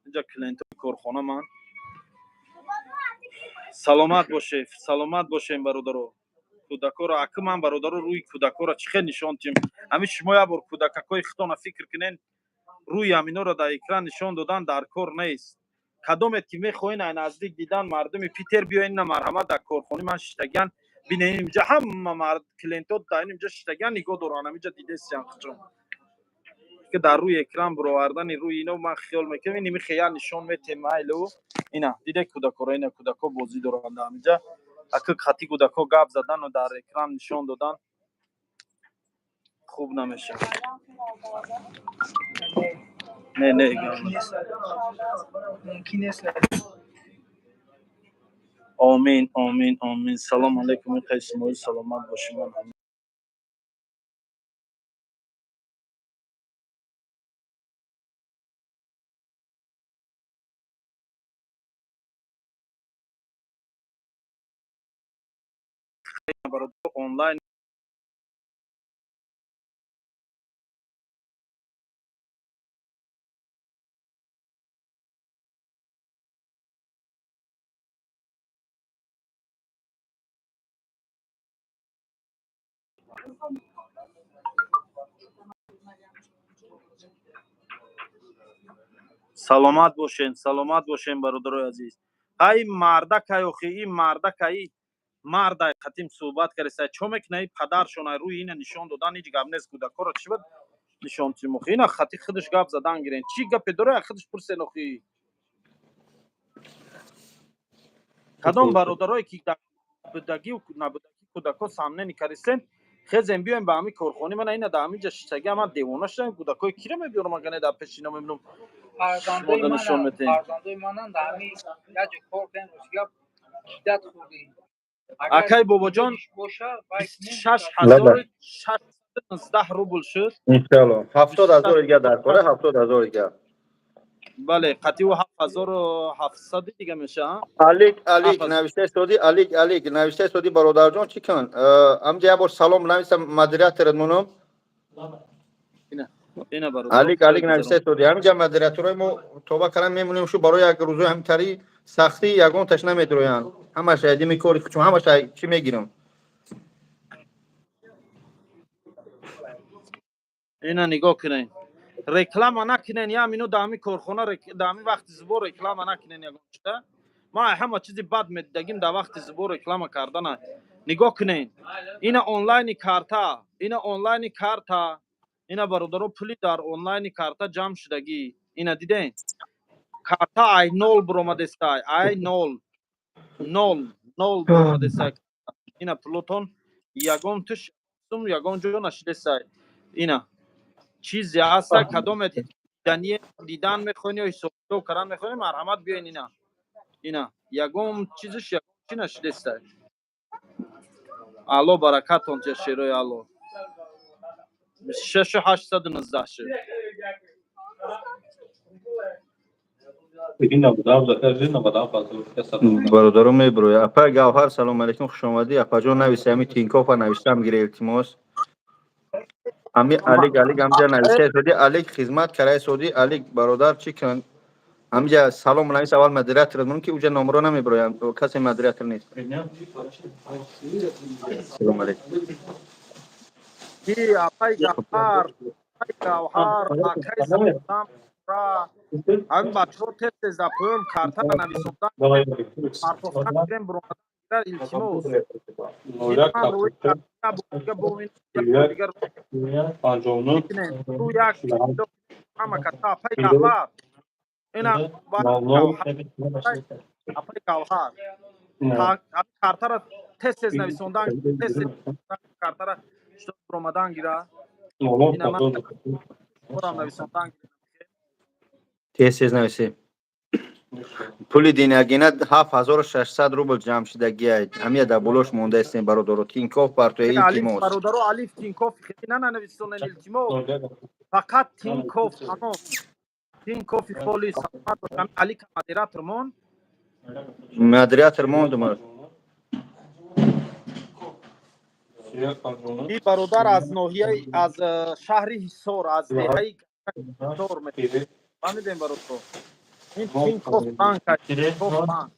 Speaker 2: Инҷа клиентои корхона ман. Саломат бошед, саломат бошем, бародаро. Кӯдакоро аки ман, бародаро, рӯи кӯдакоро чӣ хел нишон тиҳем? Ҳамин шумо як бор кӯдакакҳои худтона фикр кунен. Рӯи ҳаминоро дар экран нишон додан дар кор нест. Кадомет ки мехоҳен ай наздик дидан, мардуми Питер, биёен на, марҳамат, дар корхонаи ман шиштагиан, бинен. Инҷа ҳама мард клиентҳо дар инҷа шиштагиан, нигоҳ доранд, ҳаминҷа дидесиян худшон, ки дар рӯи экран бировардани рӯи ино ман хиёл мекунам, ин михе я нишон метем майлу. Ина диде кӯдакоро, ина кӯдако бозӣ доранд ҳаминҷа. Аки хати кӯдако гап задану дар экран нишон додан хуб намешавад. Не, не.
Speaker 5: Мумкин нест.
Speaker 2: Омин, омин, омин. Салом алейкум, иқа Исмоил, саломат бошӣ. Ман бародар онлайн. Саломат бошен, саломат бошен, бародарои азиз. Ай мардакай, охи ин мардакай, мардай қатим суҳбат кардеса, чо мекуна? И падаршон ай рӯи ина нишон додан ҳеҷ гап нест. Кӯдакҳоро чӣ бад нишон тим, охи? Ина хати худаш гап задан гирен, чӣ гапе дора, худаш пурсен, охи. Кадом бародарое ки будагию набудагӣ кӯдакҳо сомнение кардистен, хезем, биёем ба ҳамин корхона. Мана ина дар ҳамин ҷа шиштагӣ, ман девона шудам. Кӯдакҳои киро мебиёрам, агар не дар пеши ино мебинам?
Speaker 5: Фарзандои
Speaker 2: Шумо нишон
Speaker 5: манам,
Speaker 2: метиҳед.
Speaker 5: фарзандои манам дар ҳамин як ҷо кор кардем, рости гап, шиддат хӯрдем. Агар
Speaker 2: Акай Бобоҷон,
Speaker 5: боша, вай
Speaker 2: 26
Speaker 1: Лаба.
Speaker 2: 619 рубл шуд.
Speaker 1: Иншалло, 70 000 дига дар кора, 70 000 дига.
Speaker 2: Бале, қатиу 7700 дига меша.
Speaker 1: Алик, Алик.
Speaker 2: 7000.
Speaker 1: Навиштаи соди, Алик, Алик навиштаи соди. Бародарҷон, чӣ кун? Амҷа як бор салом нависа, модераторат монам.
Speaker 2: Ина бародар.
Speaker 1: Алик, Алик навиштаи соди. Ҳаминҷа модераторҳои мо тоба кардан мемонем, шу барои як рӯзои ҳамтари сахтӣ ягон таш намедроянд. Ҳамаш айдими кори чун ҳамаш чӣ мегирам.
Speaker 2: Ина нигоҳ кунед, реклама накунен, я мину дар ҳамин корхона, дар ҳамин вақти сбор реклама накунен ягон чита. Ман ҳама чизи бад медидагим дар вақти сбор реклама кардана. Нигоҳ кунен, ина онлайни карта, ина онлайни карта, ина бародаро, пули дар онлайни карта ҷамъ шудагӣ. Ина диден, карта ай нол буромадестай, ай нол, нол, нол буромадестай. Ина пулотон ягон туш сум ягон ҷо нашидестай. Ина чизе ҳаста, кадоме дидание дидан мехоҳен ё ҳисобкитоб кардан мехоҳем, марҳамат, биёен. Ина ягон чизиш, ягон чи нашидестай. Алло баракатон тия, шерои алло. 6819 шуд.
Speaker 3: Бигин 97, 97 000.
Speaker 1: Бародаро, меброя. Апа Гавҳар, салом алейкум, хушомадӣ. Апаҷон, нависи, ҳами Тинкофа навиштам гире, илтимос. Ами Алик, Алик ҳамҷа навиштаи соди. Алик хизмат караи соди. Алик бародар, чӣ кун? Ҳамҷа салом навис, аввал модератор монам, ки уҷа номро намеброям, касе модератор нест. Салом алейкум.
Speaker 2: Ки апай Гавҳар, апай Гавҳар, акай Салам ра, ҳамин бачаҳо тез тез дар поён картара нависондан, партофтан гирем, буромадан, илтимос. Ман рӯи карта дига бо ин дигар
Speaker 3: 59
Speaker 2: ду як ҳама каса. Апай Гавҳар, ина апай Гавҳар, картара тез тез нависондан, тез тез картара что буромадан гира. Ина ман борам нависондан.
Speaker 1: Тез тез нависи. Пули динагина 7600 рубл ҷамъ шудагия, ҳамия дар болош мондаистем, бародаро. Тинкоф партоя, илтимос.
Speaker 2: Бародаро, алиф Тинкоф хеле нанависонен, илтимос, фақат Тинкоф, тамом, Тинкофи холи. Саломат бошам. Алика модератор мон.
Speaker 1: Модератор мондум.
Speaker 2: Ин бародар аз ноҳияи, аз шаҳри Ҳисор, аз деҳаи Ҳисор. Фаҳмидем, бародаро, ин Тинкоф банк, Тинкоф банк.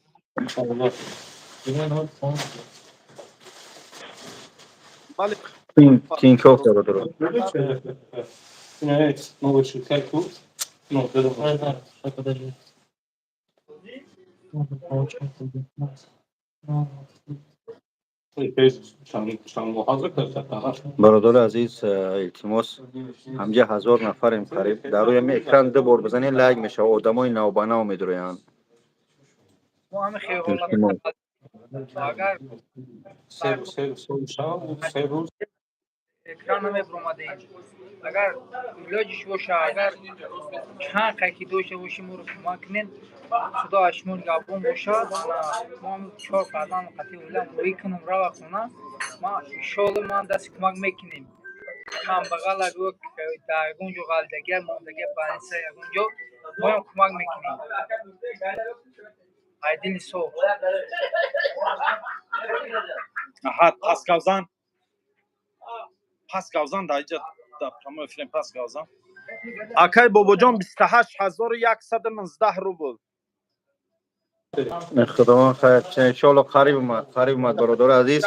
Speaker 2: Бале.
Speaker 1: Тинкоф, бародаро.
Speaker 3: Новый швейцарь. Ну,
Speaker 4: Подожди. Получается, 19.
Speaker 1: Бародари азиз, илтимос, ҳамҷа 1000 нафарем қариб. Дар рӯи ҳами экран ду бор бизанед, лайк мешава, одамои навбанав медуроянд.
Speaker 5: Мо ҳамин
Speaker 1: Илтимос.
Speaker 5: хелҳолат агар
Speaker 3: 3 рӯз, 3 рӯз, 3 рӯз.
Speaker 5: Экран намебуромадем. Агар илоҷиш боша, агар чанд қайки дошта бошӣ, моро кӯмак кунед. Худо аз шумо нигаҳбон бошад. Мо чор фарзанд қатъи оилам роҳӣ кунам, рава хона. Ма иншоалло ман дасти кӯмак мекунем. Камбағал дар ягон ҷо ғалтагия, мондагия, больница, ягон ҷо моям кӯмак мекунем. Ай дили соф.
Speaker 2: Аҳа, пас гавзан. Пас гавзан дар иҷа дар прямой эфирем, пас гавзан. Акай Бобоҷон, 28 119 рубл.
Speaker 1: Худованд хайр. Иншоалло қариб омад, қариб омад, бародари азиз.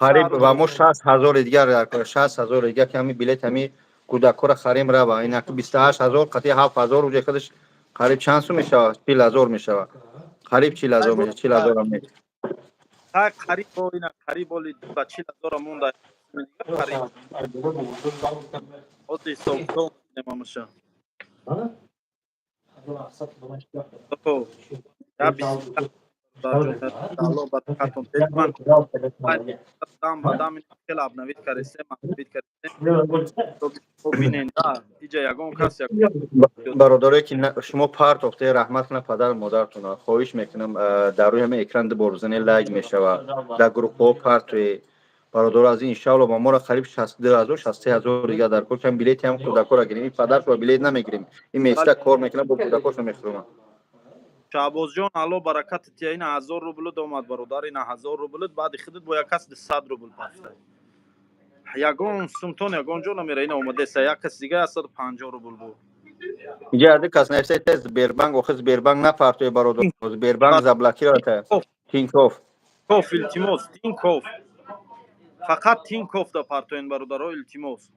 Speaker 1: Қариб ва мо 60 ҳазори дигар дар кор, 60 ҳазори дигар, ки ҳами билет ҳами кӯдакҳоро харем, рава. Ин 28 ҳазор қатъи 7 ҳазор уҷа худаш қариб чанд сум мешавад? 40 ҳазор мешавад. Қариб 40 ҳазор мешавад, 40 ҳазор ҳам мешавад.
Speaker 2: Ҳа, қариб ина қариб оли ба 40 ҳазора монда. Қариб. Ҳозир ҳисоб намаша. Хоб. Я Алло баракатон. Ман дам ба дам хеле обновить кардесем, обновить кардесем. Бинен, иҷа ягон кас.
Speaker 1: Бародарое ки шумо партохте, раҳмат кунад падару модаратона. Хоҳиш мекунам, дар рӯи ҳамин экран ду бор бизанед, лайк мешавад. Дар группҳо партоед. Бародаро аз ин, иншаалло, ба моро қариб 62 ҳазор, 63 ҳазор дигар дар кор, кам билети ҳам кӯдакҳоро гирем. Ин падаршо билет намегирем. Ин места кор мекунад, бо кӯдакҳошо мехӯрам.
Speaker 2: Шаҳбозҷон, алло баракати тия. Ина 1000 рублут омад, бародар, ина 1000 рублут. Баъди худат бо як кас 200 рубл пафта. Ягон сумтон ягон ҷо намера. Ина омадеса як кас дига 150 рубл буд.
Speaker 1: Иҷа ади кас нависае Сбербанк, охир Сбербанк напартои, бародар. Сбербанк заблокировата. Тинькофф.
Speaker 2: Коф, илтимос, Тинькофф. Фақат Тинькофф да партоен, бародаро, илтимос.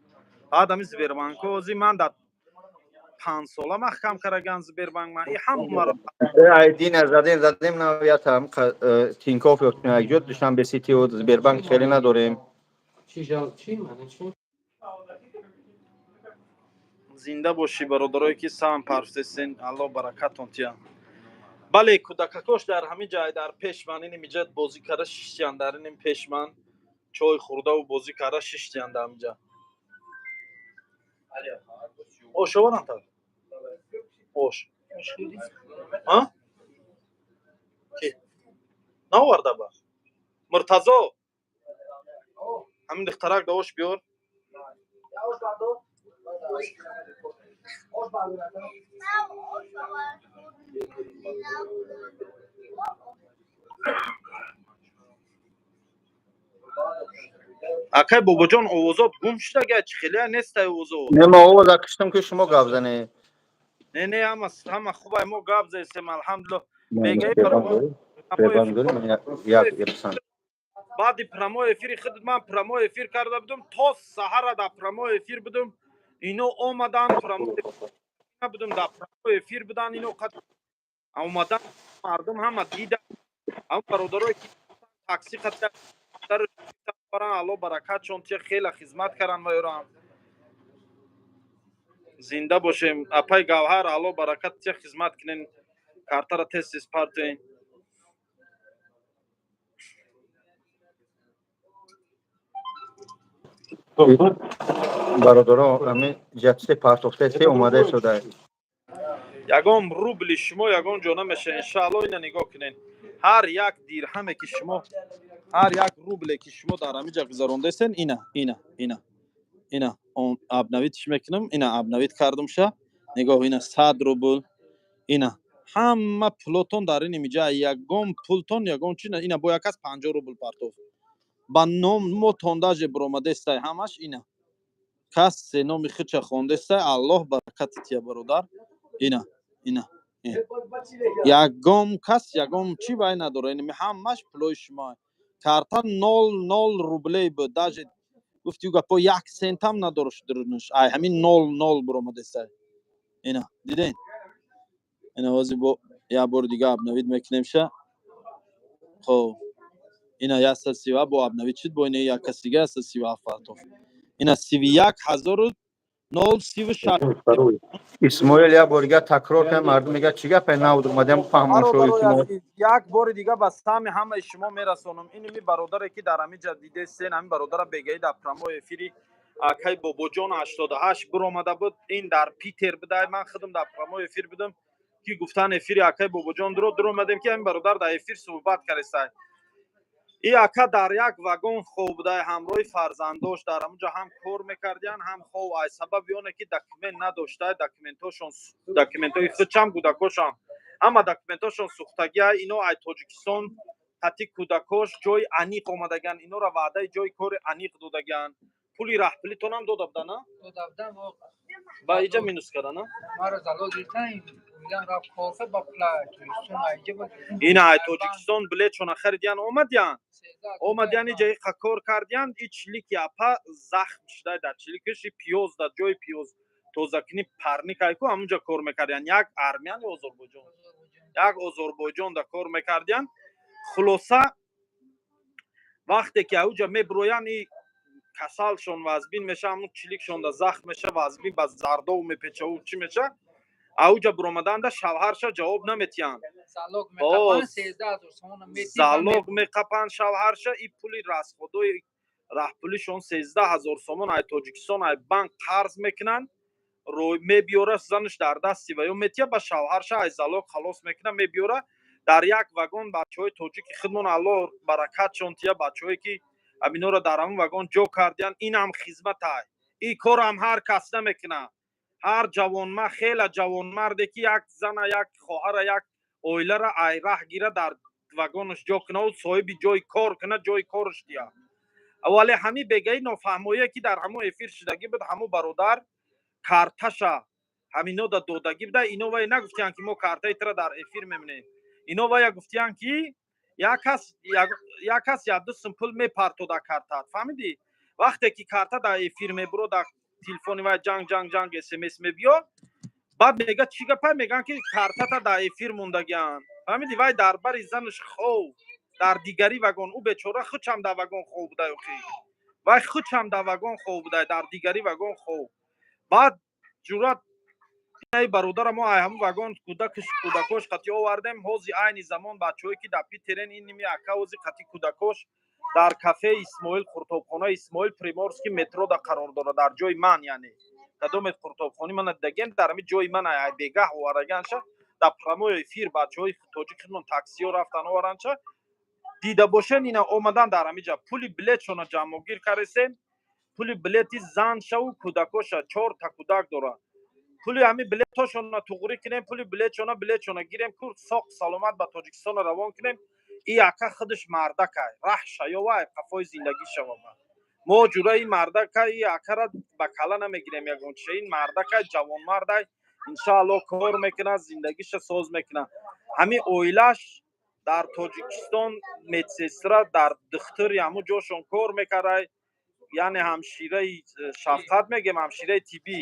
Speaker 2: Баъд ами Сбербанко ози ман дар 5 сола маҳкам караган Сбербанк ман и ҳамаро.
Speaker 1: Айдина задем, задем, навиятам Тинькофф ёфтем якҷо Душанбе Ситиу Сбербанк хеле надорем.
Speaker 3: Чӣ жал, чӣ маъни чӣ?
Speaker 2: Зинда бошӣ, бародарое ки сам парфтесен, алло баракатон тия. Бале, кӯдакакош дар ҳамин ҷай дар пеш ман ини миҷа бозӣ карда шиштиян, дар иним пеш ман чой хӯрдаву бозӣ карда шиштиян дар ҳаминҷа. Ош оварам та? Ош. А? Ки? Наоварда ба? Муртазо! Ҳамин духтарак да ош биёр. Акай Бобоҷон, овозот гум шудага, чӣ хеле нестай овозот.
Speaker 1: Не, ма овоза киштам, ки шумо гап занед.
Speaker 2: Не, не, ҳама ҳама хубай, мо гап зесем, алҳамдулилло.
Speaker 1: Сбербанк дорем, як ирсан.
Speaker 2: Баъди прямой эфири худ ман прямой эфир карда будум, то саҳара дар прямой эфир будум. Ино омадан, прямой будум, дар прямой эфир будан, ино омадан, мардум ҳама дида. Ҳам бародарое ки такси баран, алло баракатшон тия, хеле хизмат кардан ва ёрам. Зинда бошем, апай Гавҳар, алло баракат тия, хизмат кунен, картара тез тез партоен.
Speaker 1: Бародаро, ҳамин ҷатсе партохте омада истода.
Speaker 2: Ягон рубли шумо ягон ҷо намеша, иншаалло. Ина нигоҳ кунен, ҳар як дирҳаме ки шумо, ҳар як рубле ки шумо дар ҳамин ҷа гузарондесен, ина, ина, ина, ина обновить ш мекунам, ина обновить кардумша, нигоҳ, ина 100 рубл, ина ҳама пулотон дар ин имиҷа, ягон пултон ягон чи. Ина бо як кас 50 рубл партоф ба ном мотон даже буромадестай ҳамаш. Ина касе номи худша хондестай, аллоҳ баракати тия, бародар. Ина, ина, ягон кас ягон чӣ вай надора, ин ҳамаш пулои шумо. Карта 0,0 рублей буд, даже гуфти гапо як сентам надораш дурунаш, ай ҳамин 0,0 буромадестай. Ина диден, ина ҳозир бо як бори дига обновить мекунемша. Хоб, ина 137 бо обновить шуд, бо ина як кас дига 137 партоф, ина 31 036.
Speaker 1: Исмоил, як бори дига такрор кун, мардум мегӯяд, чӣ гапе набуд, омадем фаҳмон.
Speaker 2: Бародарои, як бори дига ба сами ҳамаи шумо мерасонам. Иними бародаре ки дар ҳамин ҷа дидесен, ҳамин бародара бегаи дар прямой эфири Акай Бобоҷон 88 биромада буд. Ин дар Питер будай. Ман худам дар прямой эфир будам, ки гуфтан эфири акай Бобоҷон дуромадем, ки ҳамин бародар дар эфир суҳбат кардестай. И ака дар як вагон хоб будай ҳамроҳи фарзандош. Дар ҳамунҷо ҳам кор мекардиян, ҳам хоб. Ай сабаби оне ки документ надоштай, документошон, документҳои худшам, кӯдакошам, ҳама документошон сӯхтагия. Ино ай Тоҷикистон қати кӯдакош ҷои аниқ омадагиан. Инора ваъдаи ҷои кори аниқ додагиан. Пули раҳпулитонам дода будана?
Speaker 5: Дода будам.
Speaker 2: Ба иҷа минус кардана?
Speaker 5: Маро залог гирифтан, оилам рафт кор кард ба пула Тоҷикистон айҷа.
Speaker 2: Ина ай Тоҷикистон билетшона харидиян, омадиян, омадиян, иҷа иқа кор кардиян. И чилики апа захм шудай дар чиликаш, и пиёз дар ҷои пиёз тозакунӣ, парник айку, ҳамунҷа кор мекардиян. Як армян ё озорбойҷон, як озорбойҷон да кор мекардиян. Хулоса, вақте ки ауҷа мебироян, и касалшон вазбин меша, ҳамун чиликшон да захм меша, вазбин ба зардов мепечаву чӣ меша. Ауҷа биромаданда шавҳарша ҷавоб наметиҳанд. Залог меқапанд шавҳарша. И пули расходои раҳпулишон 13 000 сомон ай Тоҷикистон ай банк қарз мекунанд, мебиёра, занаш дар дасти ва ё метия ба шавҳарша, ай залог халос мекуна, мебиёра. Дар як вагон бачаҳои тоҷики худмон, Аллоҳ баракатшон тия, бачаҳое ки аминора дар ҳамон вагон ҷо кардиян. Инам хизматай, и корам ҳар кас намекунад. Ҳар ҷавонма, хела ҷавонмарде ки як зана, як хоҳара, як оилара ай раҳ гира, дар вагонаш ҷо кунаву соҳиби ҷои кор куна, ҷои корш дия. Вале ҳамин бегаи нофаҳмоие ки дар ҳамон эфир шудагӣ буд, ҳамон бародар карташа ҳамино да додагӣ буда. Ино вай нагуфтиянд, ки мо картаи тира дар эфир мемонем. Ино вая гуфтиянд, ки як кас як ду сум пул мепартода картат, фаҳмидӣ? Вақте ки карта дар эфир мебуро, дар телефони вай ҷанг ҷанг ҷанг смс мебиё. Баъд мега: «Чӣ гапа?» Мегӯянд, ки картата дар эфир мондагианд, фаҳмидӣ? Вай дар бари занаш хов дар дигари вагон. Ӯ бечора худшам дар вагон хов будай. Охи, вай худшам дар вагон хов будай, дар дигари вагон хов. Баъд ҷуръат бародара мо ай ҳамун вагон кӯдакш, кӯдакош қати овардем. Ҳози айни замон бачаҳое ки дар Питерен, ин ними ака ҳози қати кӯдакош дар кафеи Исмоил, қуртобхонаи Исмоил, Приморский метрода қарор дорад, дар ҷои ман. Яъне кадоме қуртобхони мана дидагем, дар ҳами ҷои ман ай бегаҳ овардаганша. Дар прямой эфир бачаҳои тоҷик худмон таксиҳо рафтан оваранша, дида бошен. Ина омадан дар ҳамиҷа, пули билетшона ҷамъогир кардесем, пули билети заншаву кӯдакоша, чорта кӯдак дорад. Пули ҳамин билетҳошона туғрӣ кунем, пули билетшона гирем, ку соқ саломат ба Тоҷикистона равон кунем. И ака худаш мардакай, раҳ шаёвай, қафои зиндагӣ шавава. Мо ҷураи мардакай и акара ба кала намегирем ягон чиша. Ин мардакай, ҷавонмардай, иншааллоҳ, кор мекунад, зиндагиша соз мекунад. Ҳамин оилаш дар Тоҷикистон медсестра дар духтури ҳамун ҷошон кор мекардай, яъне ҳамшираи шафқат мегем, ҳамшираи тиббӣ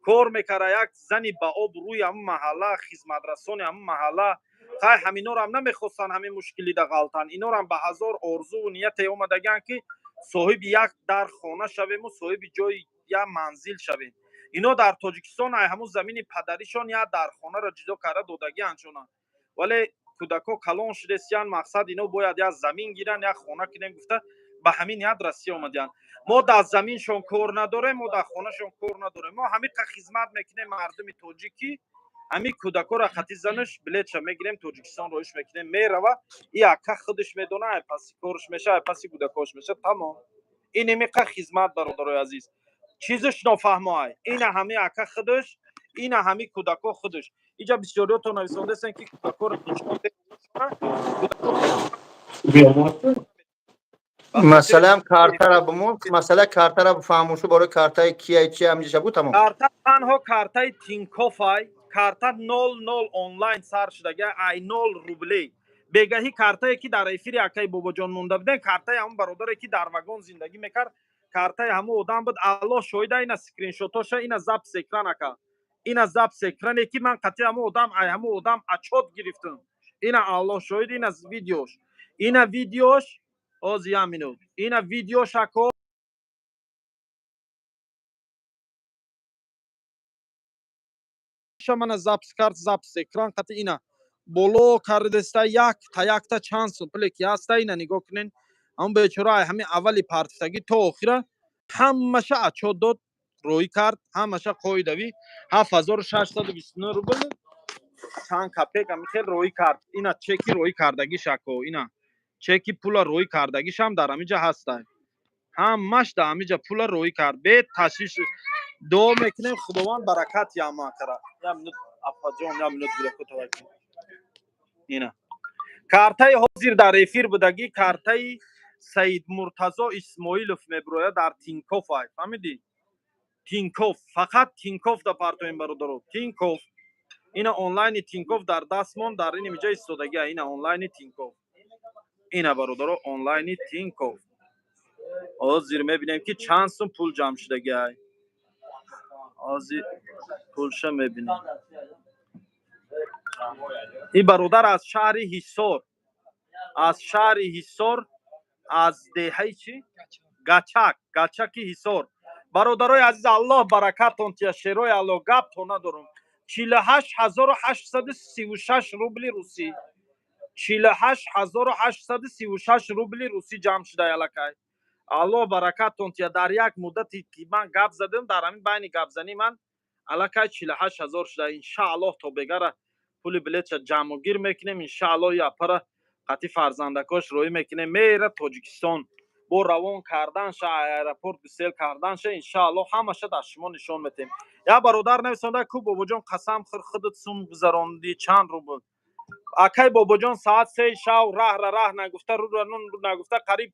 Speaker 2: кор мекарда. Як зани ба об рӯи ҳамун маҳалла, хизматрасони ҳамун маҳалла. Хай, ҳаминорам намехостанд ҳамин мушкилида ғалтанд. Инорам ба ҳазор орзуву нияте омадагианд, ки соҳиби як дар хона шавему соҳиби ҷои як манзил шавем. Ино дар Тоҷикистон ай ҳамун замини падаришон як дар хонаро ҷудо карда додагианд чона, вале кӯдако калон шудесиянд. Мақсад, ино бояд як замин гиранд, як хона кунем гуфта, ба ҳамин ният Россия омадиянд. Мо дар заминшон кор надорем, мо дар хонашон кор надорем. Мо ҳамиқа хизмат мекунем мардуми тоҷикӣ. Ҳамин кӯдакоро хати занаш билетша мегирем, Тоҷикистон роиш мекунем, мерава. И ака худаш медона, ай паси корш меша, ай паси кӯдакош меша, тамом. Ин имиқа хизмат, бародарои азиз. Чизаш нофаҳмоай? Ина ҳами ака худаш, ина ҳами кӯдако худаш. Иҷа бисёриёто нависондастен, ки кӯдакоро нишон.
Speaker 1: Масалан, картара бимон, масъала картара фаҳмушу барои картаи кияй чи ҳамиҷаша буд, тамом.
Speaker 2: Карта танҳо картаи Тинькоффай, карта 00 онлайн сар шудага, ай 0 рублей. Бегаҳӣ картае ки дар эфири акаи Бобоҷон монда будем, картаи ҳамон бародаре ки дар вагон зиндагӣ мекард, картаи ҳамон одам буд. Аллоҳ шоҳида, ина скриншотоша, ина запись экран, ака, ина запись экране ки ман қатъи ҳамон одам, ай ҳамон одам отчёт гирифтам. Ина, Аллоҳ шоҳид, ина видеош, ина видеош. Ҳозир, як минут, ина видеош, ако. Мана запись карт, запись экран қати ина боло кардеста, як та якта чанд сум пуле ки ҳаста, ина нигоҳ кунен. Ҳамон бечора ҳамин аввали партифтагӣ то охира. Ҳамаша отчёт дод, роӣ кард, ҳамаша қоидавӣ 7629 рубл чанд копеек ами хел роӣ кард. Ина чеки роӣ кардагиш, ако, ина чеки пула роӣ кардагишам дар ҳамиҷа ҳастай. Ҳамаш дар ҳамиҷа пула роӣ кард бе ташвиш. Дуо мекунем, Худованд баракат яма кара. Я минут, апаҷон, я минут, гудако таваккул. Ина картаи ҳозир дар эфир будагӣ, картаи Саид Муртазо Исмоилов мебирояд, дар Тинкоф ай, фаҳмидӣ? Тинкоф, фақат Тинкоф да партоем, бародаро, Тинкоф. Ина онлайни Тинкоф дар дастмон, дар ин миҷа истодагия. Ина онлайни Тинкоф, ина, бародаро, онлайни Тинкоф. Ҳозир мебинем, ки чанд сум пул ҷамъ шудагиай. Ҳозир пулша мебинем. Ин бародар аз шаҳри Ҳисор, аз шаҳри Ҳисор, аз деҳаи чӣ, Гачак, Гачаки Ҳисор. Бародарои азиз, Аллоҳ баракатон тия, шерои Аллоҳ, гапто надорум. 48 836 рубли русӣ, 48 836 рубли русӣ ҷамъ шуда аллакай. Аллоҳ баракатон тия. Дар як муддате ки ман гап задам, дар ҳамин байни гапзанӣ ман аллакай 48 000 шуда. Иншааллоҳ, то бегара пули билетша ҷамъугир мекунем. Иншааллоҳ, япара қатъи фарзандакош роҳӣ мекунем, мера Тоҷикистон. Бо равон карданша, аэропорт гусел карданша, иншааллоҳ, ҳамаша дар шумо нишон метем. Як бародар нависонда: «Ку, бобоҷон, қасам хӯр, худат сум гузарондӣ, чанд рубл?» Акай Бобоҷон, соат 3 шав раҳра раҳ нагуфта, рура нун нагуфта, қариб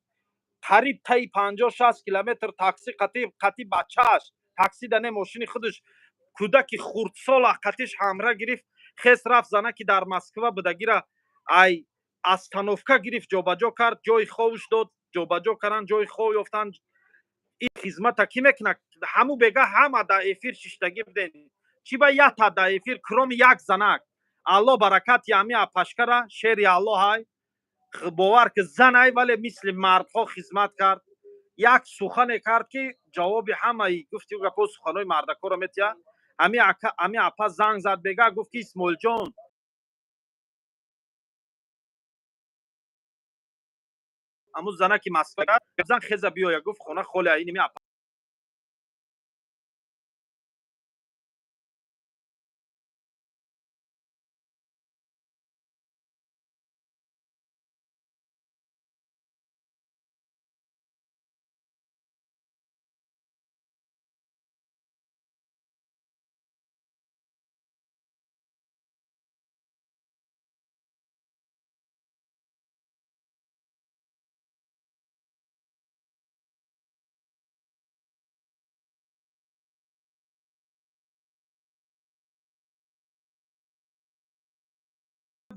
Speaker 2: таи 50-60 километр такси қати бачааш, такси да не, мошини худаш, кӯдаки хурдсола қатиш ҳамра гирифт, хес рафт, занаки дар Москва будагира ай остановка гирифт, ҷобаҷо кард, ҷои ховш дод, ҷобаҷо кардан, ҷои хов ёфтан. Ин хизмата кӣ мекунад? Ҳаму бега ҳама дар эфир шиштагӣ буден. Чӣ ба ята дар эфир, кроми як занак? Аллоҳ баракати ҳами апашкара, шери Аллоҳ ай. Бовар ки, занай, вале мисли мардҳо хизмат кард. Як сухане кард, ки ҷавоби ҳамаи гуфти гапо, суханои мардакоро метиҳад. Ҳами апа занг зад бега, гуфт ки: «Исмоилҷон, ҳамун занаки Москва зан хеза биёя», гуфт, «хона холия». Иними апа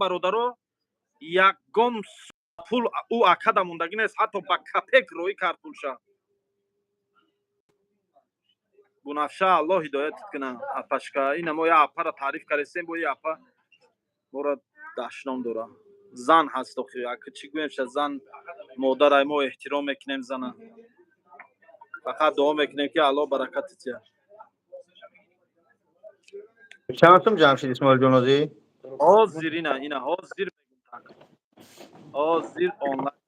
Speaker 2: бародаро, ягон пул ӯ акада мондагӣ нест, ҳатто ба копеек роӣ кард пулша. Бунафша, Аллоҳ ҳидоятат куна, апашка. Ина мо я апара таъриф кардесем, бо и апа мора дашном дора. Зан ҳаст охи, ака, чӣ гӯем ша? Зан модарай, мо эҳтиром мекунем зана. Фақат дуо мекунем, ки Аллоҳ баракати тия.
Speaker 1: Чанд сум ҷамъ шуд, Исмоилҷон, озӣ?
Speaker 2: Ҳозир, ина ҳозир, ҳозир онлайн.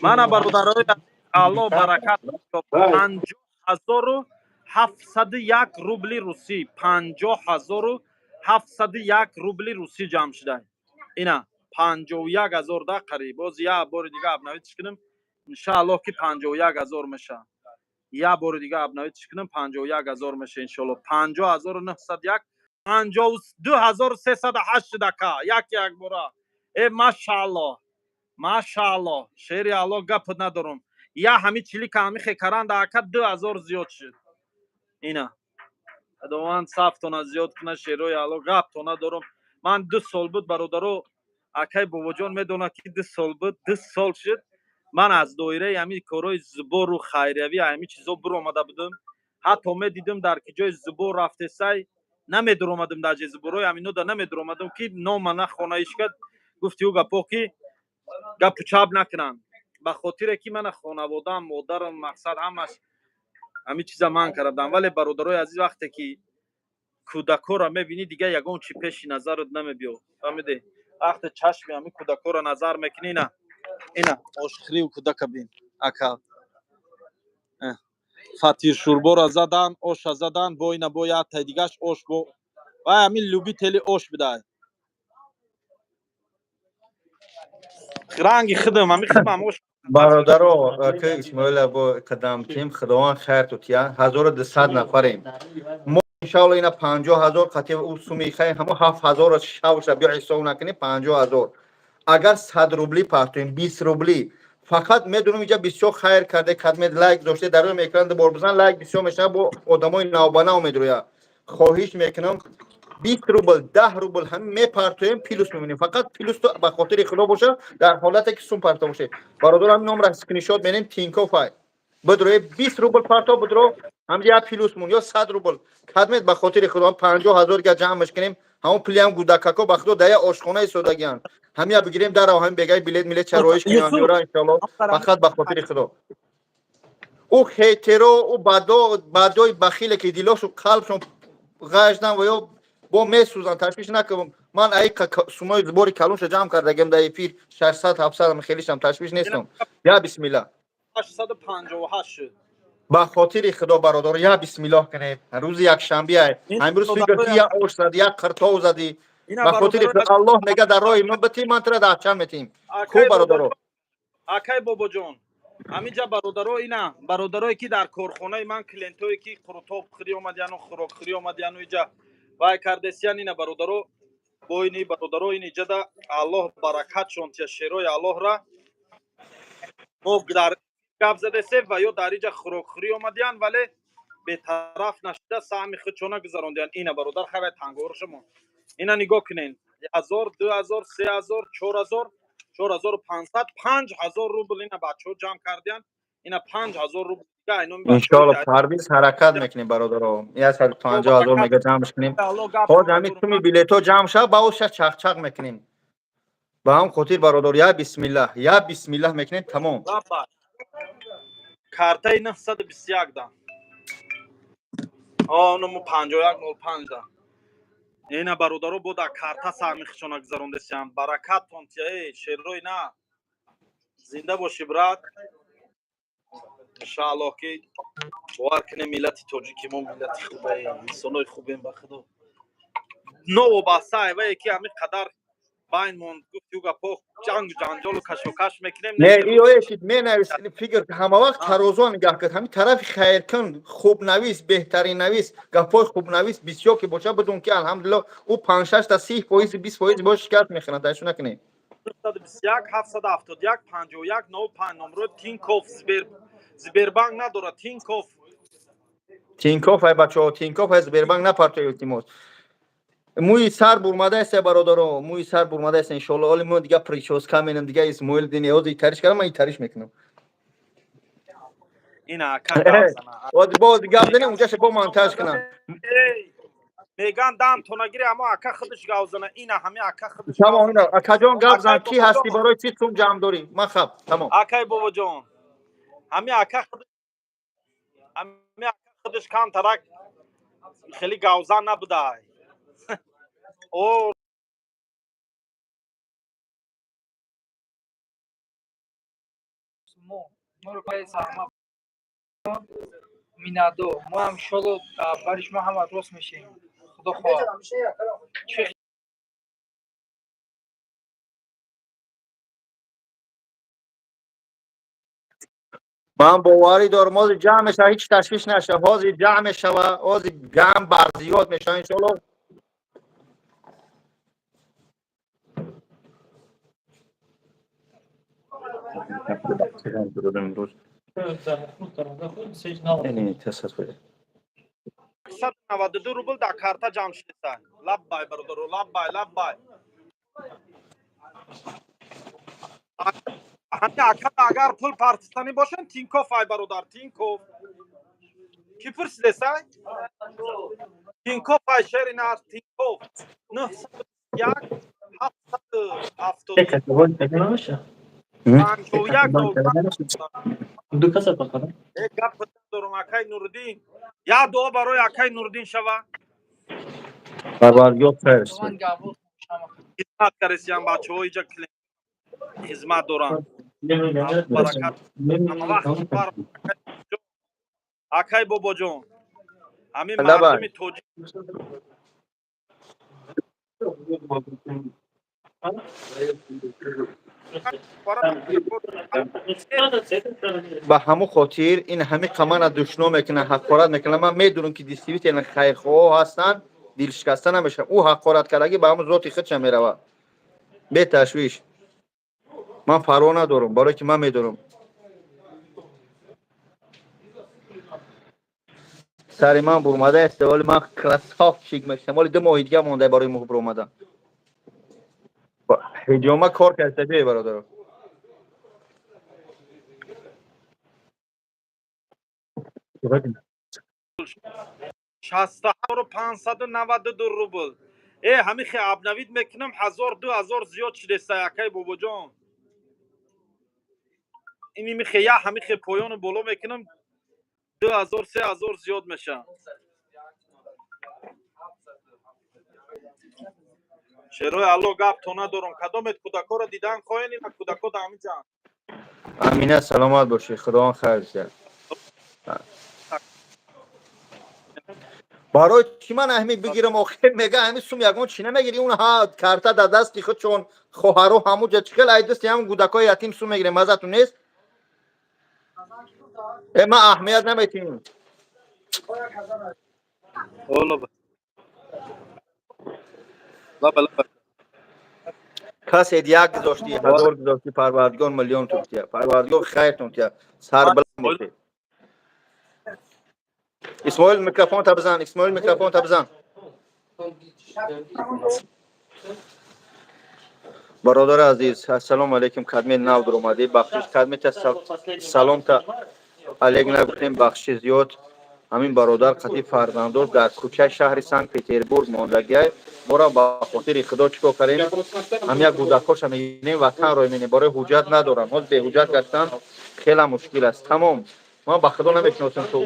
Speaker 2: Мана, бародарои, Аллоҳ баракат, 50 701 рубли русӣ, 50 701 рубли русӣ ҷамъ шуда. Ина 51 000 да қариб. Боз як бори дига обновить кунем, иншааллоҳ, ки 51 000 меша. Як бори дига обновить кунем, 51 000 меша, иншоаллоҳ. 50 901, 52 308 шудака як якбора. Э, машааллоҳ, машааллоҳ, шери Аллоҳ, гап надорум. Я ҳами чилика ҳами хекаранда, ака, 2000 зиёд шуд. Ина Худованд сафтона зиёд куна, шерои Аллоҳ, гаптона надорум. Ман 2 сол буд, бародаро, акай Бобоҷон медонад, ки 2 сол буд, 2 сол шуд, ман аз доираи ҳамин корҳои зубору хайриявӣ, ҳамин чизо биромада будам. Ҳатто медидим, дар ки ҷои зубор рафтесай, намедуромадам, дар ҷои зуборои ҳаминода намедуромадам, ки нома нахона ишкад. Гуфти ӯ гапо, ки гапу чап накунанд, ба хотире ки мана хонаводаам, модарам, мақсад, ҳамаш ҳамин чиза ман кардам. Вале, бародарои азиз, вақте ки кӯдакҳоро мебинӣ, дига ягон чи пеши назарат намебиё, фаҳмиде? Вақте чашми ҳамин кӯдакҳоро назар мекунӣ, ина ошхирию кӯдака бин, ака. Фатир шӯрборо задан, оша задан, бо ина бо як тай дигаш ош, бо вай ҳамин любители ош бидай. Ранги худам, ҳамин худам ош.
Speaker 1: Бародаро, ки Исмоила бо қадам тим, Худованд хайр тутия, 1200 нафарем мо, иншаалло. Ина 50 000 қатъи ӯ суми хайр, ҳамо 7000 шавша, биё ҳисоб накунем. 50 000 агар 100 рубли партоем, 20 рубли фақат. Медонам, инҷа бисёр хайр карде, кадмед лайк доште, дар рӯи экран бор бизан, лайк бисёр мешавад, бо одамои навбанав медроя. Хоҳиш мекунам, 20 рубл, 10 рубл ҳамин мепартоем, плюс мебинем, фақат плюс ба хотири Худо боша. Дар ҳолате ки сум парто бошед, бародар, ҳамин номра скриншот менем, Тинкофай бидроe, 20 рубл парто, бидро, ҳамҷа як плюс мун ё 100 рубл кадмед, ба хотири Худо. 50 000 га ҷамъш кунем, ҳамон пулиам гудакако, ба Худо, дар як ошхона истодагианд, ҳамия бигирем, дарав, ҳамин бегаи билет милет чароиш кунем, ёра, иншоалло. Фақат ба хотири Худо. Ӯ хейтеро, ӯ бадо бадои бахиле ки дилошу қалбшон ғаждан ва ё бо месӯзанд, ташвиш накун. Ман ай сумои сбори калонша ҷамъ кардагем дар эфир, 600, 700, хелишам, ташвиш нестам. Я бисмилла.
Speaker 2: 858 шуд.
Speaker 1: Ба хотири Худо, бародар, я бисмиллоҳ кунед. Рӯзи якшанбе ай, ҳамирӯз фикр ки я ош зади, як қиртов задӣ, ба хотири Аллоҳ мега, дар роҳи ман битӣ, ман тура даҳчанд метиҳем. Хуб, бародаро.
Speaker 2: Акай Бобоҷон, ҳаминҷа бародаро, ина бародарое ки дар корхонаи ман, клиентое ки қурутоб хӯрӣ омадияну хӯрокхӯрӣ омадияну иҷа вай кардесиян, ина бародаро, бо ини бародаро, ин иҷада Аллоҳ баракатшон тия, шерои Аллоҳра. Мо дар гап задесем ва ё дар иҷа хӯрокхӯрӣ омадиян, вале бетараф нашуда саҳми худшона гузарондиян. Ина бародар, хавай тангоро шумо ина нигоҳ кунен: 1000, 2000, 3000, 4000, 4500, 5000 рубл. Ина бачаҳо ҷамъ кардиян, ина 5000 рубл.
Speaker 1: Иншоалло, Парвиз, ҳаракат мекунем, бародаро, 150 000 мега ҷамъш кунем. Ҳоз ҳамин суми билетҳо ҷамъ шава, ба оша чақчақ мекунем. Ба ҳам хотир, бародор, я бисмиллаҳ, я бисмиллаҳ мекунем, тамом.
Speaker 2: Картаи 921 да оно 5105 да. Ина бародаро, бо дар карта саҳми хишона гузарондесиям. Баракаттон тия, э шеррои на, зинда бошӣ, брат. Иншааллоҳ, ки бовар кунем, миллати тоҷики мо миллати хубаем, инсонои хубем, ба Худо. Новобаста айвае ки ҳамин қадар байн монд, гуфт ю гапо, ҷангу ҷанҷолу кашокаш мекунем.
Speaker 1: Не, иое ки менавис, фикр ҳама вақт тарозуа нигаҳ кард, ҳамин тарафи хайркун, хубнавис, беҳтарин навис, гапҳои хубнавис бисёр ки боша, бидун ки алҳамдулилло, ӯ панҷшашта, 30%, 20% бош шикаст мехӯранд, ташвиш накунед.
Speaker 2: 21 771 51 05, номро Тинков. Сбербанк надорад Тинков.
Speaker 1: Тинков ай, бачаҳо, Тинков ай, Сбербанк напартои, илтимос. Мӯи сар бурмадааст, бародаро, мӯи сар бурмадааст. Иншоалло, оли мо дига прическа менам, дига Исмоил дини ҳозир итариш кардам, ман итариш мекунам.
Speaker 2: Ина ака гап зана.
Speaker 1: Боз гап занем, унҷаша бо монтаж кунам.
Speaker 2: Меган дам тонагири, аммо ака худаш гап зана, ина ҳами ака худаш.
Speaker 1: Тамом, ина акаҷон, гап зан, кӣ ҳастӣ, барои чӣ сум ҷамъ дорӣ? Ман хаб, тамом.
Speaker 2: Акай Бобоҷон, ҳами ака худаш, ҳами ака худаш камтарак хеле гавзан набудай о.
Speaker 5: Моро миннатдор, мо ҳам иншолло бари шумо ҳама рост мешавем, Худо хоҳад. Чӣ?
Speaker 1: Ман боварӣ дорам, ҳозир ҷамъ мешава, ҳеҷ ташвиш нашава, ҳозир ҷамъ мешава, ҳозир ҷамъ барзиёд мешава, иншоалло.
Speaker 2: 192 рубл дар карта ҷамъ шудеса. Лаббай, бародаро, лаббай, лаббай. Ҳами ака агар пул партистанӣ бошанд, Тинков ай, бародар, Тинков. Кӣ пурсидеса? Тинков ай, шери нар, Тинков, 901 770 51. Гап дорум, акай Нуриддин, як дуо барои акай Нуриддин шава.
Speaker 1: Парвардигор хайр.
Speaker 2: Хизмат каресиян бачаҳо, иҷа хизмат доранд, баракат. Ҳамавақт. Акай Бобоҷон, ҳамин
Speaker 1: Лабай.
Speaker 2: Мардуми тоҷик
Speaker 1: Ба ҳамун хотир ин ҳами қамана душно мекунад, ҳақорат мекунад. Ман медонам, ки действительно хайрхоҳ ҳастанд, дилшикаста намешаванд. Ӯ ҳақорат кардагӣ ба ҳамун зоти худша меравад, беташвиш. Ман парво надорам, барое ки ман медонам, сари ман бурмада аст, вале ман красавчик мешавам. Вале 2 моҳи дига монда барои моҳ буромадан. Ҳиҷома кор карда бе, бародаро.
Speaker 2: 6592 рубл. Э, ҳамин хе обновить мекунам, ҳазор, 2000 зиёд шидеста, акай Бобоҷон. Ини михе я ҳамин хе поёну боло мекунам, 2000, 3000 зиёд меша. Шерои Алло, гап то надорам. Кадомет кӯдакоро дидан хоҳен? Ина кӯдако да ҳамин ҷа.
Speaker 1: Амина, саломат бошӣ, Худованд хайр диҳад. Барои чӣ ман ҳами бигирам? Охир мега, ҳами сум ягон чӣ намегири. Он ҳа карта дар дасти худ, чон хоҳаро ҳамуҷа чӣ хел ай дасти ҳам кӯдакои ятим сум мегирем? Мазатун нест? Э, ман аҳамият наметиҳем.
Speaker 2: Лаба, лаба, лаба.
Speaker 1: Касе як гузошти, ҳазор гузошти, Парвардигор миллион тун тия, Парвардигор хайртун тия, сарбаланд бошед. Исмоил, микрофонта бизан. Исмоил, микрофонта бизан. Бародари азиз, ассалому алайкум. Кадме нав дуромадӣ, бахшиш, кадмета саломта алек нагуфтем, бахшиши зиёд. Ҳамин бародар қати фарзандош дар кӯчаи шаҳри Санкт Петербург мондагиай. Моро ба хотири Худо чӣ кор кардем? Ҳам як кӯдакоша мегирем, ватан рой менем. Барои ҳуҷҷат надорам, ҳоз беҳуҷҷат гаштан хеле мушкил аст. Тамом, ман ба Худо намешиносам, ту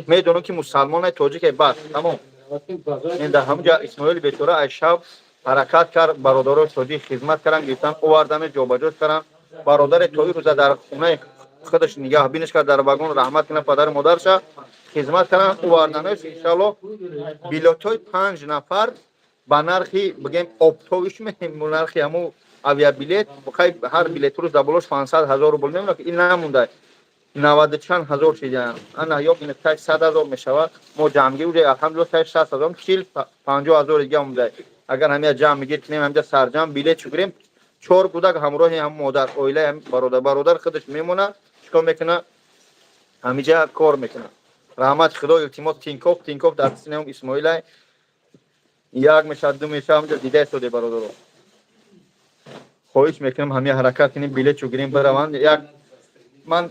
Speaker 1: медонам, ки мусалмоне, тоҷике, бас, тамом. Ин дар ҳамуҷа Исмоили бечора ай шаб ҳаракат кард, бародарои тоҷик хизмат кардан, гирифтан, овардане, ҷобаҷош кардан. Бародаре то ин рӯза дар хонаи худаш нигаҳбиниш кард, дар вагон, раҳмат кунад падару модарша, хизмат кардан, оварданаш. Иншалло, билетҳои панҷ нафар ба нархи, бигем, оптовый ш, нархи ҳамун авиабилет, хай, ҳар билет рӯз дар болош 500 000 рубл мемонад, ки ин намонда, наваду чанд ҳазор шида, ана ё тай 100 000 мешавад. Мо ҷамъгир уже, алҳамдулилла, тай 60 000, 40, 50 000 дига монда. Агар ҳамия ҷамъ мегир кунем, ҳамҷа сарҷамъ билет чӣ гирем, чор кӯдак ҳамроҳи ҳам модар, оилаи ҳам бародар. Бародар худаш мемонад, чикор мекунад? Ҳамиҷа кор мекунад. Раҳмати Худо, илтимос, Тинков, Тинков дар синам Исмоилай, як мешавад, ду мешавад, ҳамҷа дида истоде. Бародаро, хоҳиш мекунам, ҳамия ҳаракат кунем, билет чӯ гирем, бираванд. Як ман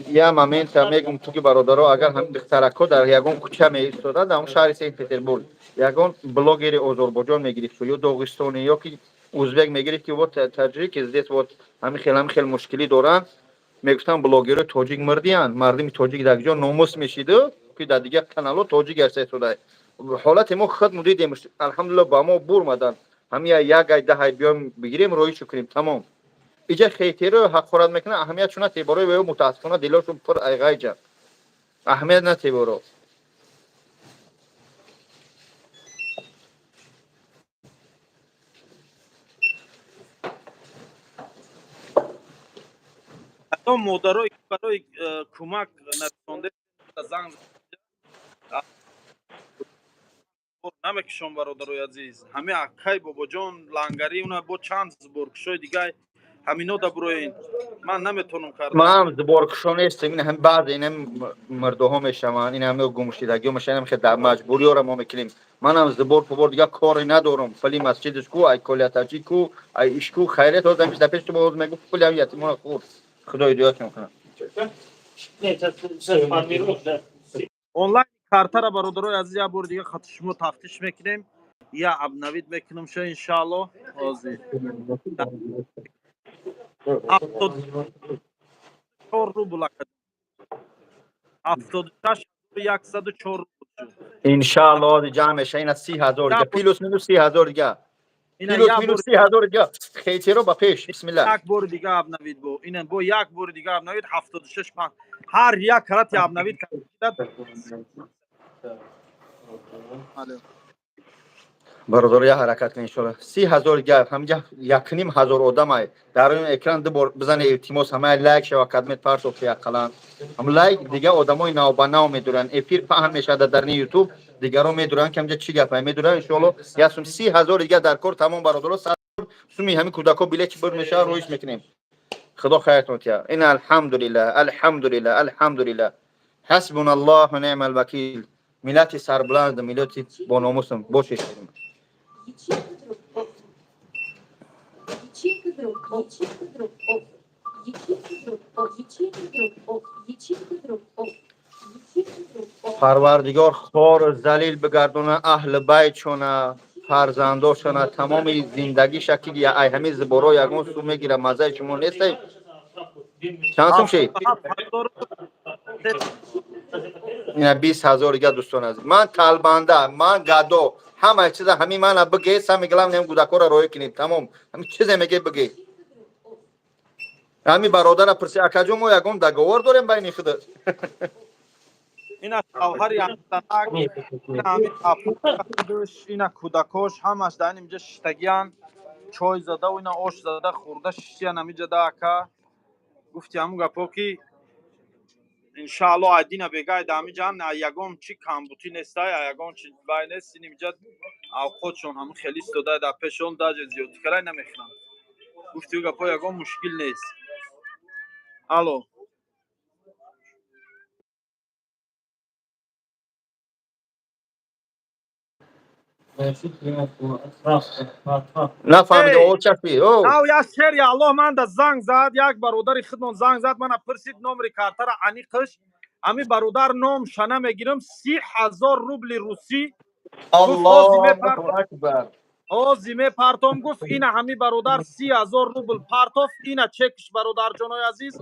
Speaker 1: я момента мегум ту, ки бародаро, агар ҳамин духтаракҳо дар ягон кӯча меистоданд, дар ҳамон шаҳри Санкт Петербург, ягон блогери Озорбоҷон мегирифт ё доғистони ё ки узбек мегирифт, ки вот таджики здесь, вот ҳамин хел, ҳамин хел мушкилӣ доранд, мегуфтанд, блогерои тоҷик мурдиянд, мардуми тоҷик дар ҷо номус мешиду, ки дар дигар каналҳо тоҷик гашта истода. Ҳолати мо худ дидем, алҳамдулилла, ба мо бурмаданд. Ҳамин як ай, 10 ай биём, бигирем, роҳишо кунем, тамом. Иҷа хейтеро ҳақорат мекунад, аҳамият чун нате барои ваё, мутаассифона, дилошон пур айғайҷа, аҳамият нате боро.
Speaker 2: Кадом модарое ки барои кӯмак нависонда, занг намекушон. Бародарои азиз, ҳамин акай Бобоҷон лангарӣ, уна бо чанд сборкушои дигар, ҳамино да буроен, ман наметавонам карда.
Speaker 1: Ман сборкушо нестам. Ин ҳам баъзе ин мурдоҳо мешаванд, ин ҳама гумшидагиҳо мешаванд, ин дар маҷбуриёро мо мекунем. Манам сбор пубор дигар коре надорам. Пули масҷидш ку, ай колиятаҷӣ ку, ай иш ку, хайрият ҳозир дар пеш ту боз мегӯ, пули ҳам ятимона хӯрд. Худо ҳидоят мекунад.
Speaker 2: Онлайн картара, бародарои азиз, як бори дига хати шумо тафтиш мекунем, я обновить мекунем ша, иншаалло. Ҳозир 74 рубл, 76 104 рубл шуд.
Speaker 1: Иншаалло, ҳозир ҷамъ меша, ина 30 000 дига, плюс минус 30 000 дига. Плюс минус 30 000 дига, хейтеро ба пеш, бисмилла.
Speaker 2: Як бори дига обновить, бо ина бо як бори дига обновить, 76 панҷ, ҳар як карати обновить кард. Алло.
Speaker 1: Бародаро, я ҳаракат кунед, иншоалло. 30 000 дига, ҳаминҷа 1500 одамай дар ин экран. Ду бор бизане, илтимос, ҳамаи лайк шава, кадмет партоф яқалан ҳам лайк. Дига одамои навбанав медуранд, эфир паҳн мешавад дар ин Ютуб, дигаро медуранд, ки ҳамҷа чӣ гапай медуранд. Иншоалло, як сум 30 000 дига дар кор, тамом, бародаро. Суми ҳамин кӯдако билет чӣ бур мешавад, роиш мекунем. Худо хайртон тия. Ин алҳамдулиллаҳ, алҳамдулиллаҳ, алҳамдулиллаҳ, ҳасбуналлоҳ ва неъмал вакил. Миллати сарбуланд, миллати бономусам бошед.
Speaker 4: Ячейка друг оф. Ячейка друг, ячейка друг оф. Ячейка друг оф. Ячейка друг оф. Ячейка друг оф. Ячейка друг оф.
Speaker 1: Парвардигор хору залил бигардона аҳли байтшона, фарзандошона, тамоми зиндагиша, ки ай ҳамин зиборо ягон су мегира. Маззаи шумо нестай. Чанд сум шид? Ина 20 000 дига, дӯстон азиз. Ман талбанда, ман гадо, ҳамаи чиза ҳамин мана биге. Сами главное, ҳам кӯдакҳоро роҳӣ кунед, тамом. Ҳамин чизе меге, биге. Ҳамин бародара пурси: акаҷон, мо ягон договор дорем байни худ?
Speaker 2: Ина шавҳари ҳамзанак, ина ҳамин апаш, ина кӯдакош, ҳамаш дар инҷа шиштагиян, чой задаву ина ош зада хӯрда шиштиян ҳаминҷа да. Ака, гуфти ҳамун гапо, ки иншаалло айдина бегай да ҳаминҷа ягон чи камбутӣ нестай, ягон чи бай нест. Ин инҷа авқотшон ҳамин хеле истода дар пешон, даже зиёдтӣ карай намехӯранд. Гуфти гапо, ягон мушкил нест. Алло.
Speaker 1: Нафаҳмидам, о чапи о.
Speaker 2: Нав як шери Аллоҳ манда занг зад, як бародари худмон занг зад, мана пурсид номери картара аниқш. Ҳамин бародар номша намегирам, 30 000 рубли русӣ.
Speaker 1: Аллоҳу акбар!
Speaker 2: Ҳози мепартом, гуфт. Ина ҳамин бародар 30 000 рубл партоф, ина чекш, бародарҷонои азиз.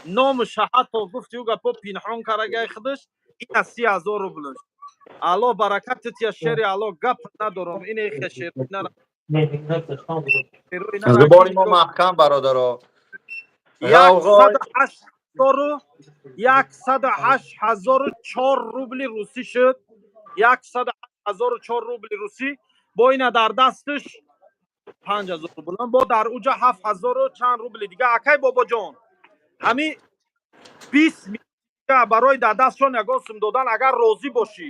Speaker 2: Номуша ҳатто, гуфти ӯ гапо, пинҳон карагай худаш. Ина 30 000 рублш. Аллоҳ баракати тия, шери Аллоҳ, гап надорам. Ина ихе шер.
Speaker 1: Зубони мо маҳкам, бародаро.
Speaker 2: 108 004 рубли русӣ шуд, 108 004 рубли русӣ. Бо ина дар дасташ 5000 рубл, бо дар уҷа 7000 чанд рубли дига. Акай Бобоҷон, ҳами 20 барои дар дастшон ягон сум додан, агар розӣ бошӣ,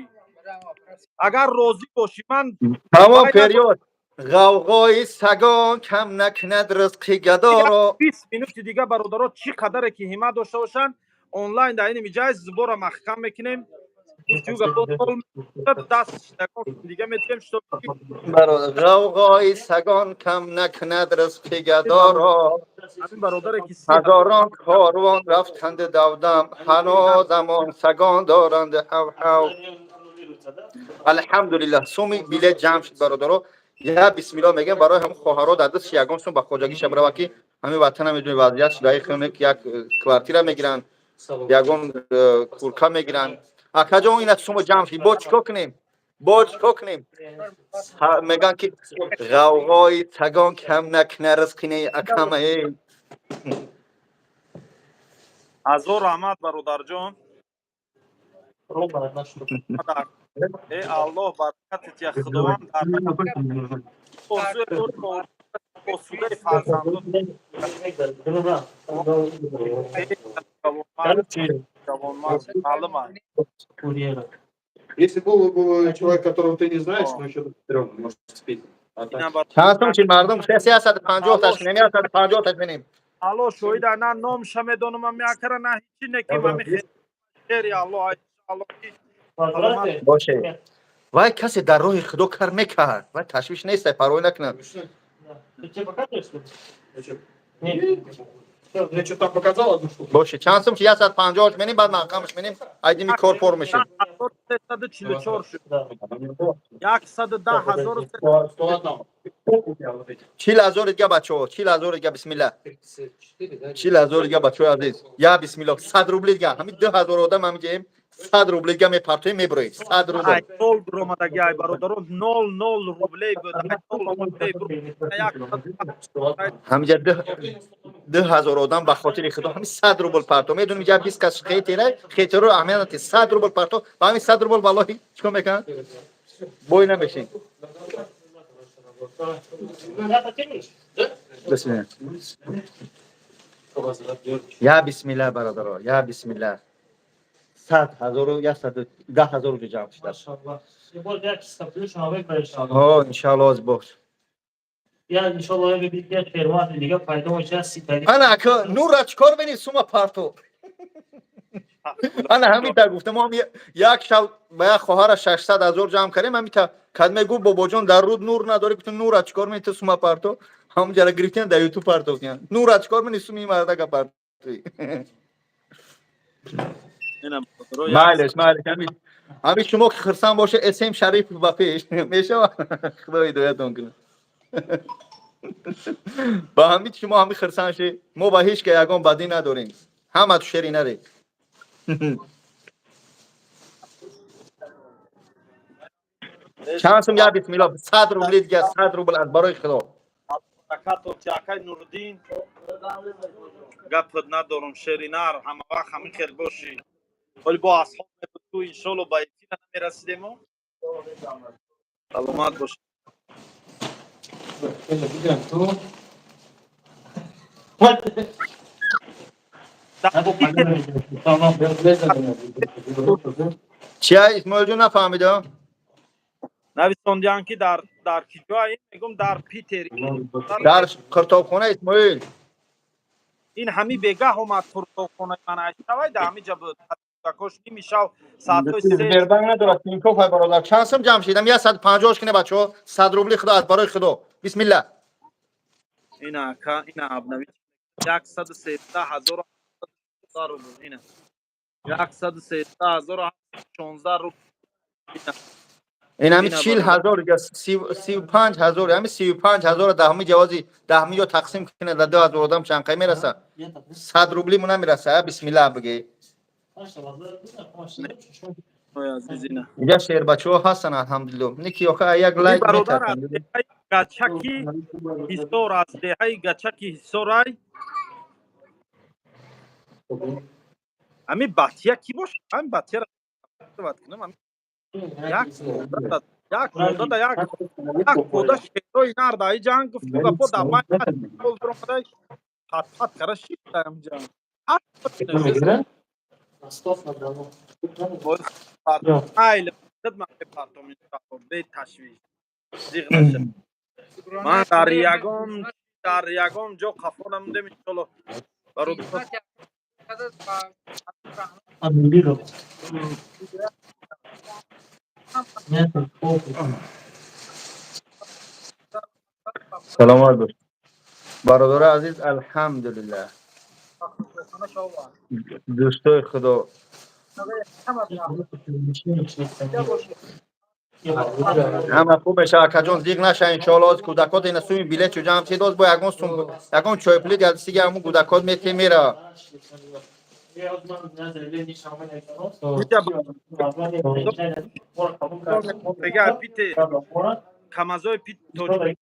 Speaker 2: агар розӣ бошӣ, ман
Speaker 1: Тамом, период. Ғавғои сагон кам накунад ризқи гадоро.
Speaker 2: 20 минути дига, бародаро, чӣ қадаре ки ҳиммат дошта бошанд, онлайн дар ин миҷайз зубора маҳкам мекунем. Даст дига метиҳем.
Speaker 1: Ғавғои сагон кам накунад ризқи гадоро.
Speaker 2: Ҳамин бародаре ки
Speaker 1: Ҳазорон корвон рафтанд давдам, ҳанӯзамон сагон доранд ҳав-ҳав. Алҳамдулиллаҳ, суми билет ҷамъ шуд, бародаро. Я бисмиллоҳ мегӯям, барои ҳамн хоҳаро дар дастш ягон сум ба хоҷагиша бирава, ки ҳамин ватана медони, вазъият шудаи хеле, як квартира мегиранд, ягон курка мегиранд. Акаҷон, ина сумо ҷамъ шуд, бо чӣ кор кунем, бо чӣ кор кунем? Мегӯянд, ки ғавғои сагон кам накуна ризқи акама э.
Speaker 2: Ҳазор раҳмат, бародарҷон. Э Аллоҳ баракати тия, Худованд дар орзуе дори, осудаи фарзандон ҷавонмард маълум аст.
Speaker 6: Если был бы человек, которого ты не знаешь, ну еще стрёмно, может, спить. А так.
Speaker 1: Чанд сум чи, мардум? 350 таш кунем, 150 таш кунем.
Speaker 2: Алло шоҳида, на номша медонам, меакара, на ҳичи неки мами хери Аллоҳ, аллоҳ.
Speaker 1: Боше, вай касе дар роҳи Худо кар мекард, вай ташвиш нестай, парвоӣ накунад.
Speaker 6: Я что там показал одну штуку?
Speaker 1: Боше, чанд сум чи, 150 менем, баъд маҳкамаш менем, айдими кор пор мешем.
Speaker 2: 344 шуд, 110 000.
Speaker 1: 40 000 дига, бачаҳо, 40 000 дига, бисмилла. 40 000 дига, бачаҳои азиз, я бисмилла, 100 рубли дига. Ҳамин 2000 одам ҳамиҷаем.
Speaker 7: 100 рубли га мепартоем, меброед, 100 рубл.
Speaker 2: Ай нол биромадаги, ай бародарон, 00 рублей буд, ай 0 рублей.
Speaker 7: Ҳамиҷа 2000 одам, ба хотири худо, ҳами 100 рубл парто. Медонем, иҷа 20 кас хейтера, хейтеро аҳамият надиҳед. 100 рубл парто, ба ҳамин 100 рубл, валлоҳи, чикор мекунанд, бой намешин. Бисмилла, я бисмилла, бародаро, я бисмилла. 100 ҳазору 110 ҳазор уҷа ҷамъ шудааст. Ҳо, иншаалло, оз бош.
Speaker 8: Я иншалло бибид, як фермат дига пайдо мешавад, ситари.
Speaker 7: Ана, ака, нура чикор бини, сума парто. Ана, ҳамин та гуфтам, мо ҳам як шаб ба як хоҳара 600 000 ҷамъ кардем. Ҳамин та кад мегуфт: «Бобоҷон, дар руд нур надорӣ». Гуфтам: «Нура чикор мени, ту сума парто». Ҳамун ҷара гирифтем, дар Ютуб партофтем. Нура чикор мени, суми мардака партои. Майлеш, майлеш, ҳамин шумо ки хурсанд боше, эсем шариф ба пеш мешава. Худо ҳидоятон кунад. Ба ҳамин шумо ҳамин хурсанд ши. Мо ба ҳеҷ ка ягон бадӣ надорем. Ҳама ту шери наре. Чанд сум? Я бисмилла, 100 рубли дига, 100 рубл, аз барои худо.
Speaker 2: Акай Нуриддин, гапат надорам, шеринар, ҳама вақт ҳамин хел бошӣ. Вале бо асҳоб мебуд, иншолло, ба эфира намерасидему. Саломат бош.
Speaker 3: Ту
Speaker 7: Чия, Исмоилҷон, нафаҳмидам.
Speaker 2: Нависондиан, ки дар киҷоа? Мегум, дар Питер.
Speaker 7: Дар қиртобхона, Исмоил.
Speaker 2: Ин ҳами бегаҳ омад қуртобхонаи ман, айшавай да ҳами ҷа буд. Кош ними шав, соатҳои 3.
Speaker 7: Сбербанк надорад, Тинькофф. Ай бародар, чанд сум ҷамъ шидам? 150-ш кине, бачаҳо, 100 рубли худо, аз барои худо, бисмилла.
Speaker 2: Ина, ака, ина обнови, 113 000 рубл, ина 113 016 рубл, ина.
Speaker 7: Ин ҳами 40 000 ё 35 000, ҳами 35 000 даҳми ҷавози даҳми ё тақсим кунед да 2000 одам, чанд қай мераса? 100 рубли му намераса. А бисмилла бигӣ.
Speaker 2: Ой, азиз, ина.
Speaker 7: Инҷа шербачаҳо ҳастанд, алҳамдулилло. Ники охи як
Speaker 2: Ин
Speaker 7: лайк
Speaker 2: бародар аз
Speaker 7: метарсанд.
Speaker 2: деҳаи Гачаки Ҳисор, аз деҳаи Гачаки Ҳисорай. Ҳами Батия кӣ бошад? Ҳами Батияро кунам. Ҳами як мода, як пода шерои нар дар и ҷанг гуфту гапо дар байн омадай, пат пат кара шид дар ҳамин ҷанг.
Speaker 8: Ростов на Дону.
Speaker 2: Айли хидмат мепартом, иншаалло, беташвиш, зиғ наша. Ман дар ягон ҷо қафо намондем, иншоалло, бародар.
Speaker 8: Амбиро. Нет, похуй.
Speaker 7: Саломат бош, бародари азиз, алҳамдулиллаҳ, дӯстои худо. Ҳама хуб мешава, акаҷон, зиғ наша, иншоалло. Оз кӯдакот ина суми билетчу ҷамъ шид, оз бо ягон сум, ягон чойпулит ядисига ҳамун кӯдакот мети, мера.
Speaker 2: Мега Пите камазои Пит тоҷик.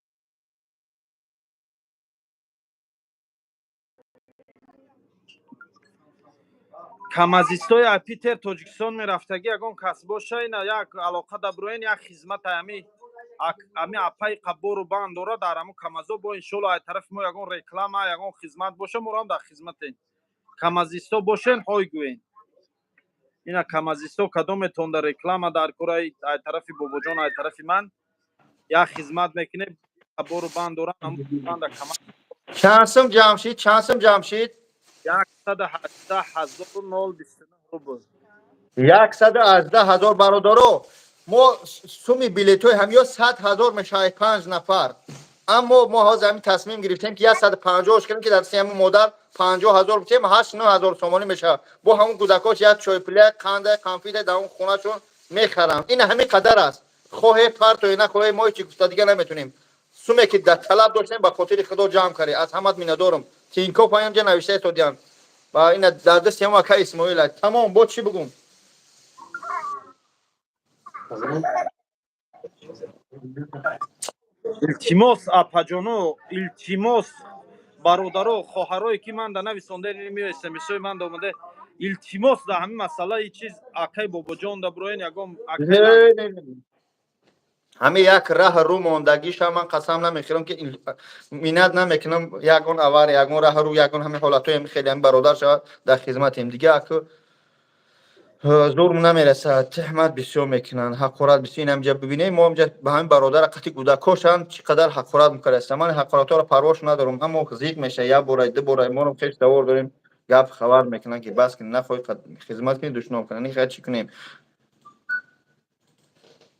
Speaker 2: Камазистои Питер Тоҷикистон мерафтагӣ, ягон кас боша, ина як алоқа даброен, як хизмат ами апаи қабору банд дора дар ҳамун камазо. Бо иншолло, ай тарафи мо ягон реклама, ягон хизмат боша, моро дар хизматем. Камазисто бошен, ҳой гӯен. Ина камазисто кадометон дар реклама дар кораи, ай тарафи Бобоҷон, ай тарафи ман як хизмат мекунем. Қабору банд дорам, ҳамун банда камаз.
Speaker 7: Чанд сум ҷамъ шид? Чанд сум ҷамъ шид?
Speaker 2: 118 029 рубл.
Speaker 7: 118 000. Бародаро, мо суми билетҳои ҳамиё 100 000 мешавад, панҷ нафар. Аммо мо ҳозир ҳамин тасмим гирифтем, ки 150-ш кунем, ки дар си ҳамун модар 50 000 битем, 8-9 ҳазор сомонӣ мешавад. Бо ҳамун кӯдакош як чойпуля, қанда, конфета дар он хонаашон мехарам. Ин ҳамин қадар аст. Хоҳе партое, нахоҳе, мо ҳеҷ гуфта дига наметонем. Суме ки дар талаб доштем, ба хотири худо ҷамъ кардем. Аз ҳамат миннатдорам. Тинкоф ҳамҷа навишта истодиям ва ина дар дасти ҳамон ака Исмоил. Тамом, бо чӣ бигум?
Speaker 2: Илтимос, апаҷоно, илтимос, бародаро, хоҳарое, ки ман да нависонда, смсои ман да омада, илтимос, да ҳамин масъалаи чиз акай Бобоҷон да бироен ягон.
Speaker 7: Ҳамин як раҳ рӯ мондагиша ман қасам намехӯрам, ки миннат намекунам. Ягон авария, ягон раҳ рӯ, ягон ҳамин ҳолатҳои хеле ҳамин бародар шавад, дар хизматем. Дига аку зурм намерасад, тӯҳмат бисёр мекунанд, ҳақорат бисёр. Ин ҳамҷа бибинем, мо ҳамҷа ба ҳамин бародара қати кӯдакошанд, чӣ қадар ҳақорат мекардаста. Ман ҳақоратҳоро парвош надорам, аммо зиқ мешавад. Як бора, ду бора моро хеш давор дорем, гап хабар мекунанд, ки бас кунӣ, нахоҳӣ хизмат кунӣ, душном кунанд. Ин чӣ кунем?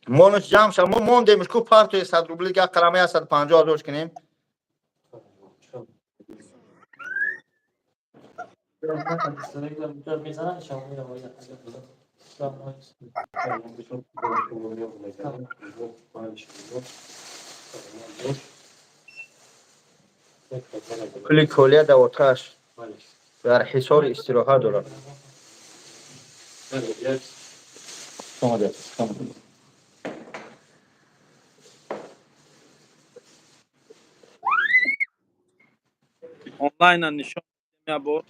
Speaker 7: Монаш ҷамъ шав, мо мондемш ку, партои 100 рубли га қалама 150 000 кунем. Пули колия дар оташ дар ҳисори истироҳат дорад.
Speaker 2: Онлайна нишон бор.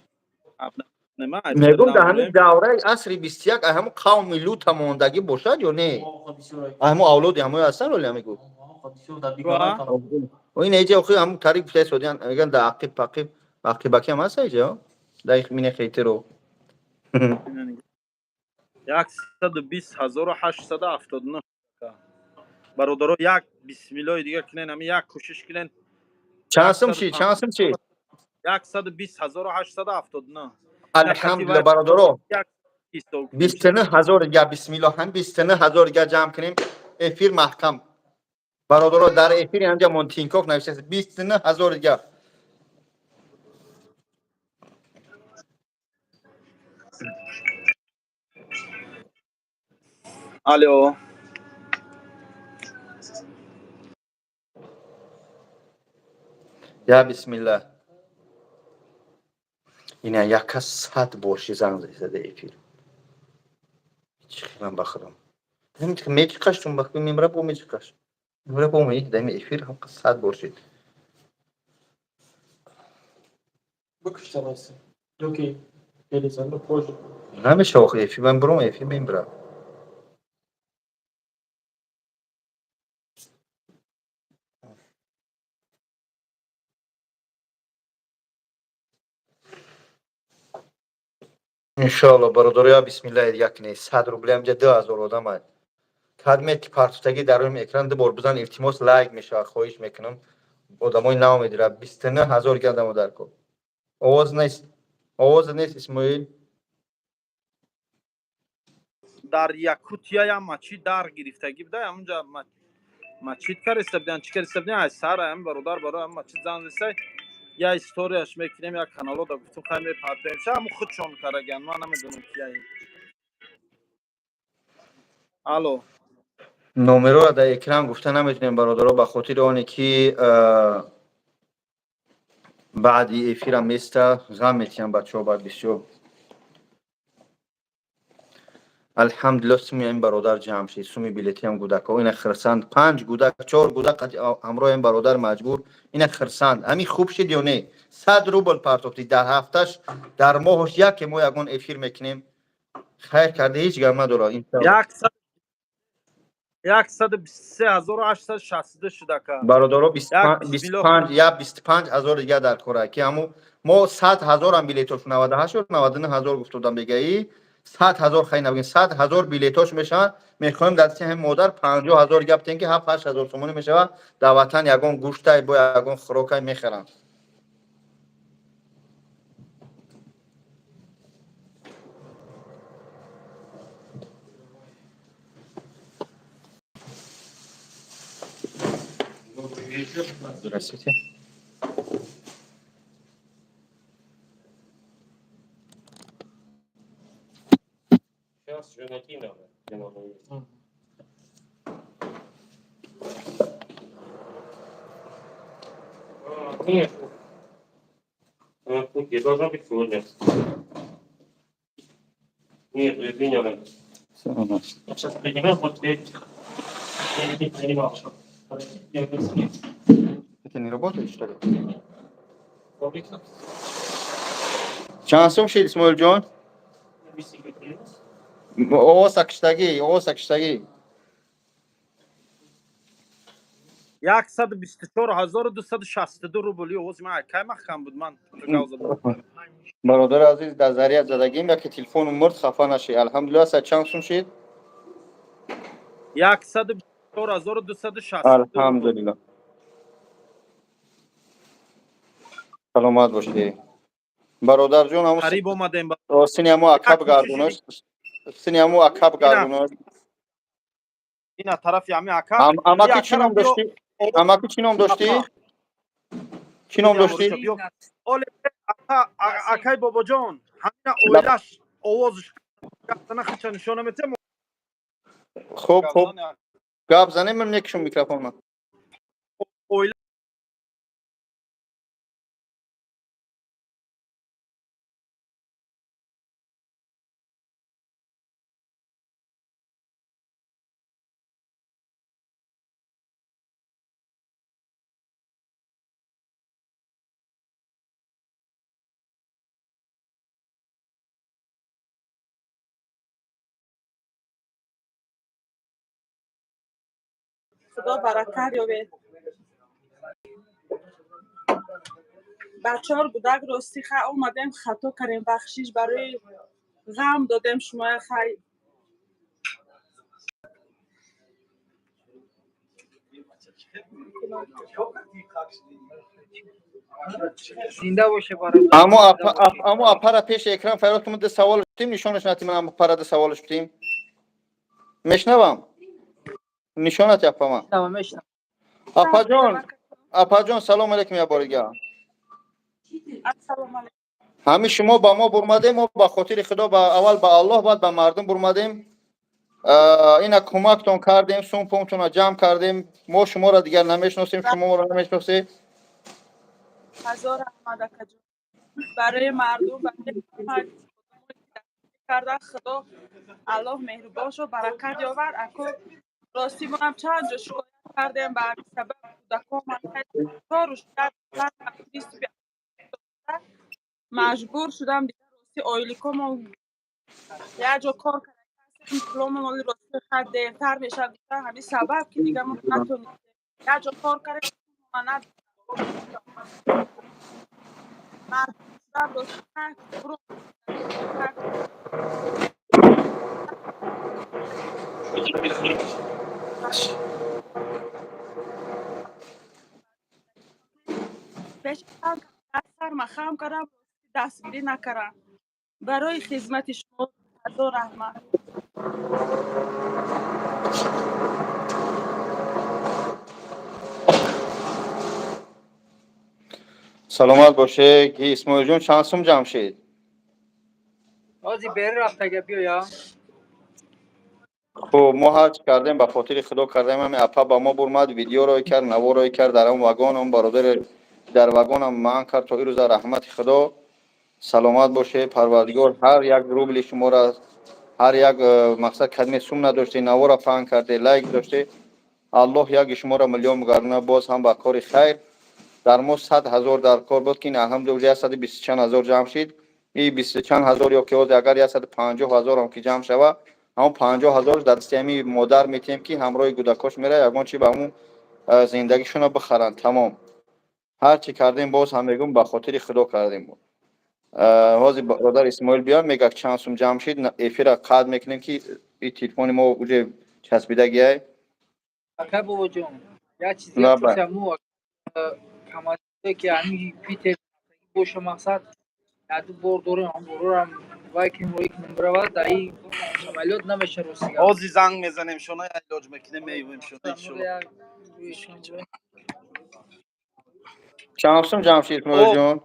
Speaker 7: Мегум, дар ҳамин давраи асри 21 ҳамун қавми лута мондагӣ бошад ё не? Ҳамун авлоди ҳамои ҳастан оли мегу. Ин эҷа охи ҳамун тариқ гуфтаи содиан меган, дар ақиб пақиб ақибаки ҳам ҳаст эҷа, дар мине хейтеро.
Speaker 2: 120 879. Бародаро, як бисмиллои дига кунен, ҳамин як кӯшиш кунен.
Speaker 7: Чанд сум шид? Чанд сум шид?
Speaker 2: 120 879.
Speaker 7: Алҳамдулилла, бародаро, 29 000 дига, бисмилло, ҳам 29 000 дига ҷамъ кунем, эфир маҳкам. Бародаро, дар эфири ҳамҷа Монтинков навиштааст, 29 000 дига.
Speaker 2: Алло.
Speaker 7: Я бисмилла, ина як кас 100 бор ши занг зада эфир. Чӣ хелам ба худам мечиқаш, чун бахби мемра бо мечиқаш, мемра бо ме дами эфир ҳам 100 бор шид.
Speaker 8: Выключи. Окей. Перезвоню позже.
Speaker 7: Намеша охи, эфир ман буром, эфир мембра. Иншоалло, бародаро, я бисмиллаҳи як не 100 рубли ҳамҷа 2000 одам ай. Кадме ки партутагӣ дар рӯи экран ду бор бизан, илтимос, лайк мешавад. Хоҳиш мекунам, одамои нав медира. 29 000 гадамо дар кор. Овоз нест, овоз нест, Исмоил.
Speaker 2: Дар Якутия ям мачид дар гирифтагӣ буда, ҳамунҷа мачид кариста будан, чӣ кариста будан. Ай сар ҳам бародар барои ҳам мачид зан зисай, я историяш мекунем, як канало да гуфтум, хай мепартоем. Ша ҳамун худшон караган, ман намедонам кияи. Алло.
Speaker 7: Номероро дар экран гуфта наметонем, бародаро, ба хотири оне ки баъди эфирам места, ғам метиҳам бачаҳо баъд бисёр. Алҳамдулилло, суми ин бародар ҷамъ шид, суми билетиам гудако. Ина хирсанд, панҷ гудак, чор гудак ҳамроҳи ин бародар маҷбур. Ина хирсанд, ҳамин хуб шид ё не? 100 рубл партофтӣ дар ҳафташ, дар моҳош яке мо ягон эфир мекунем. Хайр карда, ҳеҷ гап надорад.
Speaker 2: 123 862 шудака.
Speaker 7: Бародаро, я 25 000 дига дар кора, ки ҳаму мо 100 000-ам билетош 98 ё 99 000 гуфтодам бегаи 100 000. Хай, набигем, 100 000 билетош мешаванд. Мехоҳем дар дасти ҳамин модар 50 000 гап тем, ки 7-8 ҳазор сомонӣ мешавад. Дар ватан ягон гӯштай бо ягон хӯрокай мехаранд. Здравствуйте.
Speaker 8: Сейчас же найти надо, где надо есть. А, нет. На пути должно быть сегодня. Нет, извиняюсь. Сейчас принимаем, вот я не принимал. Я не
Speaker 7: Это не работает, что ли? Чанд сум шид, Исмоилҷон? Овоза киштагӣ, овоза киштагӣ.
Speaker 2: 124 262 рубл. Овози ман кай маҳкам буд, ман гав задам.
Speaker 7: Бародари азиз, дар заряд задагим, яке телефону мурд, хафа нашӣ. Алҳамдулилла, са чанд сум шид?
Speaker 2: 124 262 рубл.
Speaker 7: Алҳамдулилла, саломат бошед, бародарҷон. Ҳамун
Speaker 2: Қариб омадем ба
Speaker 7: сини ҳамо акаб гардонаш, сини ҳамо акаб гардонаш.
Speaker 2: Ина тарафи ҳами ака.
Speaker 7: Амаки чӣ ном доштӣ? Амаки чӣ ном доштӣ? Чӣ ном доштӣ?
Speaker 2: Оле, акай Бобоҷон, ҳамина оилаш овозш гаптана хича нишона метем.
Speaker 7: Хуб, хуб, гап занем, мекушам микрофонма.
Speaker 2: Оила.
Speaker 9: Худо баракат ёбед. Бачор гудак, рости ха омадем, хато кардем, бахшиш, барои ғам додем шумоя, хай.
Speaker 5: Зинда боше, бародар.
Speaker 7: Аммо аммо апара пеши экран фарёд кунед, ду савол тим, нишонаш натим. Аммо пара ду саволаш бутим, мешнавам, нишонат апама.
Speaker 5: Мешнавам.
Speaker 7: Апаҷон, апаҷон, салом алейкум, я борига.
Speaker 9: Ассалому алейкум.
Speaker 7: Ҳамин шумо ба мо бурмадем, мо ба хотири худо, ба аввал ба Аллоҳ, баъд ба мардум бурмадем. Ина кӯмактон кардем, сум пумтона ҷамъ кардем. Мо шуморо дигар намешиносем, шумо моро намешиносед.
Speaker 9: Ҳазор раҳмат, акаҷон, барои мардум, барои кардан. Худо Аллоҳ меҳрубон шо, баракат ёвар. Ако, ростӣ мо ҳам чанд ҷо шикоят кардем, ба ҳамин сабаб кӯдакомон чору маҷбур шудам дигар, ростӣ ойликомон як ҷо кор кардем, пуломон оли ростӣ хай дертар мешавад гуфтан, ҳамин сабаб ки дигар мо натонистем як ҷо кор кардем, маҷбур шудам, ростӣ хай. Пеш сарма хам кардам, дастгирӣ накардам. Барои хизмати шумо ҳазор раҳмат.
Speaker 7: Саломат боше. Ки Исмоилҷон, чанд сум ҷамъ шид?
Speaker 5: Ҳози бери рафтага, биёя.
Speaker 7: Хуб, мо ҳарчи кардем, ба хотири худо кардем. Ҳами апа ба мо бурмад, видео рой кард, наво рой кард, дар он вагон, он бародари дар вагонам маън кард то ирӯза. Раҳмати худо, саломат боше. Парвардигор ҳар як рубли шуморо, ҳар як мақсад кадме сум надоште, навора паҳн карде, лайк доште, Аллоҳ яки шуморо миллион бигардона. Боз ҳам ба кори хайр. Дар мо 100 000 дар кор буд, ки ин алҳамдулилла яксаду бисту чанд ҳазор ҷамъ шид. И бисту чанд ҳазор ё ки ҳозир агар 150 000-ам ки ҷамъ шава, ҳамон 50 000 дар дасти ҳами модар метиҳем, ки ҳамроҳи кӯдакош мера, ягон чи ба ҳамун зиндагишонро бихаранд. Тамом, ҳар чӣ кардем, боз ҳам мегӯм, ба хотири худо кардем. Ҳозир бародар Исмоил биёд, мегӯяд чанд сум ҷамъ шид, эфира қатъ мекунем, ки и телефони мо уже часпидагиай.
Speaker 5: Ака Бобоҷон, як чиз
Speaker 7: Лаба.
Speaker 5: пурсам. Камазе ки ҳамин Питер боша, мақсад яду бор дорем, ҳам борорам вай кунем, рой кунем, биравад, дар ин самолёт намеша, рости гап.
Speaker 2: Ҳозир занг мезанем, шона илоҷ мекунем, меёвем шона, иншолло.
Speaker 7: Чанд сум ҷамъ шид, Исмоилҷон?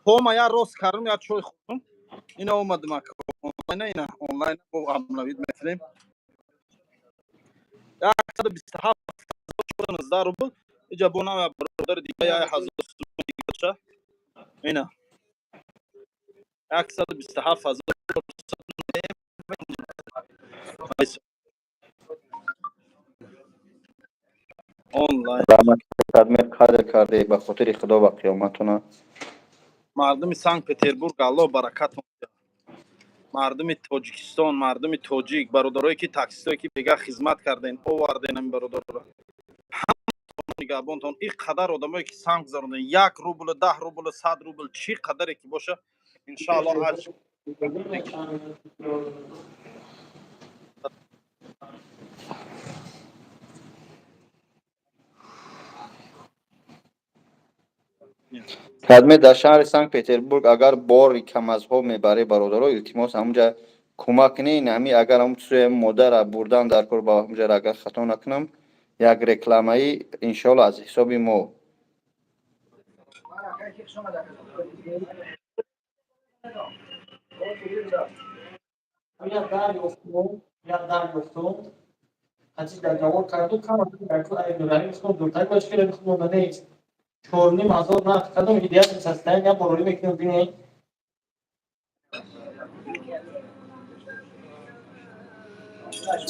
Speaker 2: Пома я рост кардам, я чой хӯрдам, ина омадам, ака, онлайн, ина онлайн бо обновить мекунем. 127 019 рубл. Иҷа бо нам бародари дига 1000 сум дигаша. Ина 127 000. Онлайн.
Speaker 1: Раҳмат, кадмер қадр карде, ба хотири Худо ва қиёматона.
Speaker 2: Мардуми Санкт Петербург, Аллоҳ баракатон диҳад. Мардуми Тоҷикистон, мардуми тоҷик, бародарое ки таксистое ки бега хизмат карден, оварден ҳамин бародарро. Ҳаматон нигаҳбонтон. Ин қадар одамое ки санг гузаронден, 1 рубл, 10 рубл, 100 рубл, чӣ қадаре ки боша, иншааллоҳ аҷр.
Speaker 1: Кадме, дар шаҳри Санкт Петербург агар бори КамАЗҳо мебарӣ, бародаро, илтимос, ҳамунҷа кӯмак кунед. Ҳами агар ҳамун сӯи модара бурдан дар кор, ба ҳамунҷа, агар хато накунам, як рекламаи, иншоалло, аз ҳисоби мо.
Speaker 8: Як дар ёфтум, як дар ёфтум. Ҳаҷи договор карду, кам худам дуртар бош, ки худам нест. 4,5 ҳазор нарх кардам, идеальный состояние, борорӣ мекунем, бинед.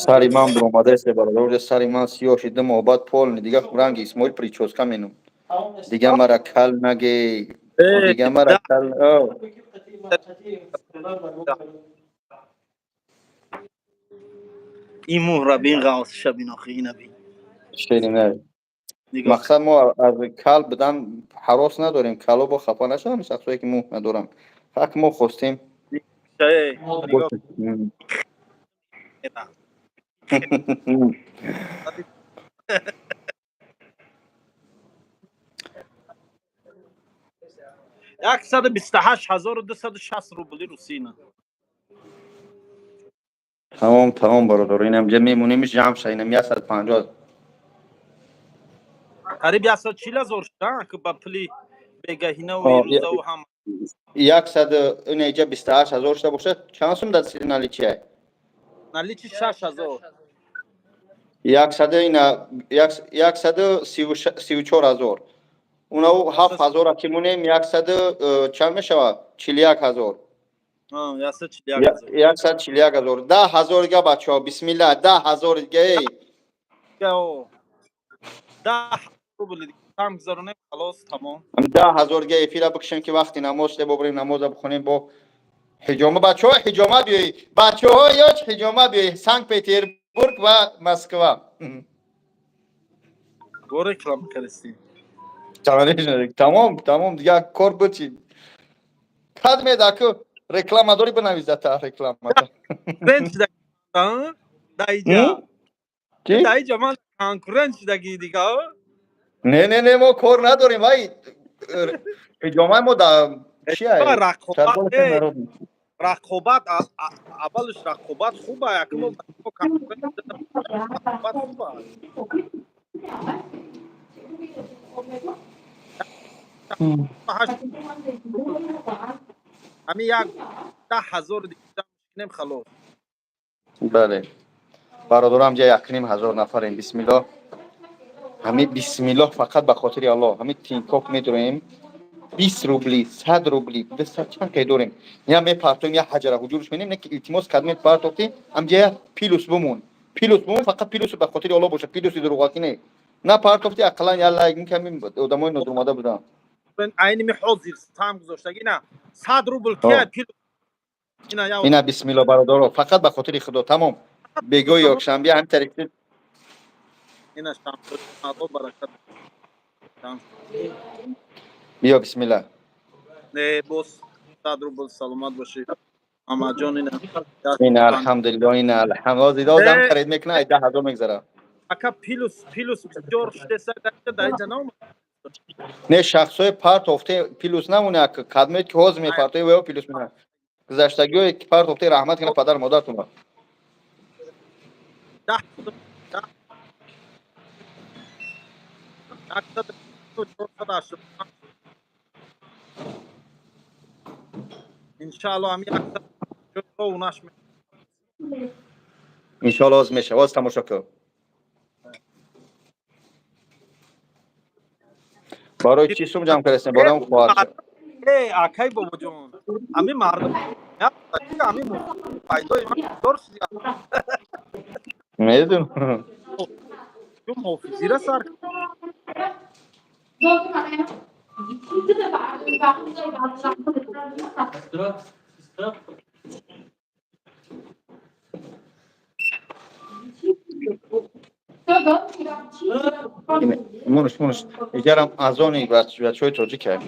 Speaker 1: Сари ман биромадаест, бародар, сари ман сиёҳ шид, 2 моҳ баъд полный дига ранги Исмоил причёска менум. Дига мара кал наге, дига мара кал.
Speaker 2: Ин муҳра бин, ғавсиша бин, охи, ина бин.
Speaker 1: Шери не. Мақсад, мо аз кал будан ҳарос надорем, кало бо хафа нашавам, шахсое ки мӯ надорам. Ҳақ мо хостем.
Speaker 2: Нигоҳ. 128 260 рубли русина.
Speaker 1: Тамом, тамом, бародар, инам ҷа мемонемиш, ҷамъ ша, инам 150.
Speaker 2: Қариб 140 000 шуда, ки ба пули бегаҳинаву ирӯзаву ҳама.
Speaker 1: Яксад инаҷа 28 000 шуда бошад, чанд сум дар наличие?
Speaker 2: Наличие 6000.
Speaker 1: Яксаду ина 134 000. Унау 7000-а ки монем, яксаду чанд мешавад? 41 000.
Speaker 2: 141 000.
Speaker 1: 141 000. 10 000 дига, бачаҳо, бисмилла, 10 000 дига, эй.
Speaker 2: 10 рубли там гузаронем, халос, тамом.
Speaker 1: 10 000 дига эфира бикушем, ки вақти намоз шуда, бобурем, намоза бихонем, бо ҳиҷома, бачаҳо, ҳиҷома биёй, бачаҳо, ёч ҳиҷома биёй, Санкт Петербург ва Москва.
Speaker 2: Бо реклама кардистӣ.
Speaker 1: Тамом, тамом, дига кор буд чи кад медаку реклама дори, бинавис та рекламата.
Speaker 2: Даиҷа даиҷа ман конкурент шудагӣ дига.
Speaker 1: Не, не, не, мо кор надорем, вай ҳиҷомаи мо да чия.
Speaker 2: Рақобат, аввалш рақобат хуба, якмо рақобат хуба. Ҳамин як 10 000 дигем, халос.
Speaker 1: Бале, бародарам, ҷа 1,5 ҳазор нафарем. Бисмиллоҳ, ҳамин бисмиллоҳ, фақат ба хотири Аллоҳ, ҳамин Тинькофф медуроем, 20 рубли, 100 рубли, 200, чанд ке дорем, я мепартоем, я ҳаҷара ҳуҷурш менем, не ки илтимос кардем, партохти, ҳамҷа я плюс бумон, плюс бумон, фақат плюс ба хотири Аллоҳ боша, плюси дурӯғакӣ не, на партохти, ақаллан я лайк ками одамои нодуромада буданд.
Speaker 2: Айни ми ҳозир там гузоштагӣ на 100 рубл кия плюс.
Speaker 1: Ина, бисмилло, бародаро, фақат ба хотири Худо, тамом, бегоҳи якшанбе ҳамин тариқ.
Speaker 2: Ина, Аллоҳ баракат.
Speaker 1: Биё, бисмилла.
Speaker 2: Не, боз 100 рубл, саломат бошӣ, Мамаҷон, ина.
Speaker 1: Ина, алҳамдулилло, ина, алҳамдулилло, одам харид мекунад, 10 000 мегзарад.
Speaker 2: Ака, плюс, плюс бисёр шудеса, даиҷа наомад.
Speaker 1: Не, шахсҳои партофте плюс намоне, кадмед ки ҳозир мепартои, ваё плюс мемонад, гузаштагиҳое ки партофте, раҳмат кунад падару модаратонро.
Speaker 2: Даҳ 185. Иншаалло, ҳамин унаш.
Speaker 1: Иншоалло, ҳозир мешава, ҳозир тамошо кун. Барои чӣ сум ҷамъ кардастем? Барои он хоҳар.
Speaker 2: Э, акай Бобоҷон, ҳамин мардум, ҳамин пайдои ман бисёр.
Speaker 7: Медонам.
Speaker 2: Ту муҳофизира сар.
Speaker 3: Сестра, сестра.
Speaker 7: Мунш, мунш. Иҷарам аз они бачаҳои тоҷик ай.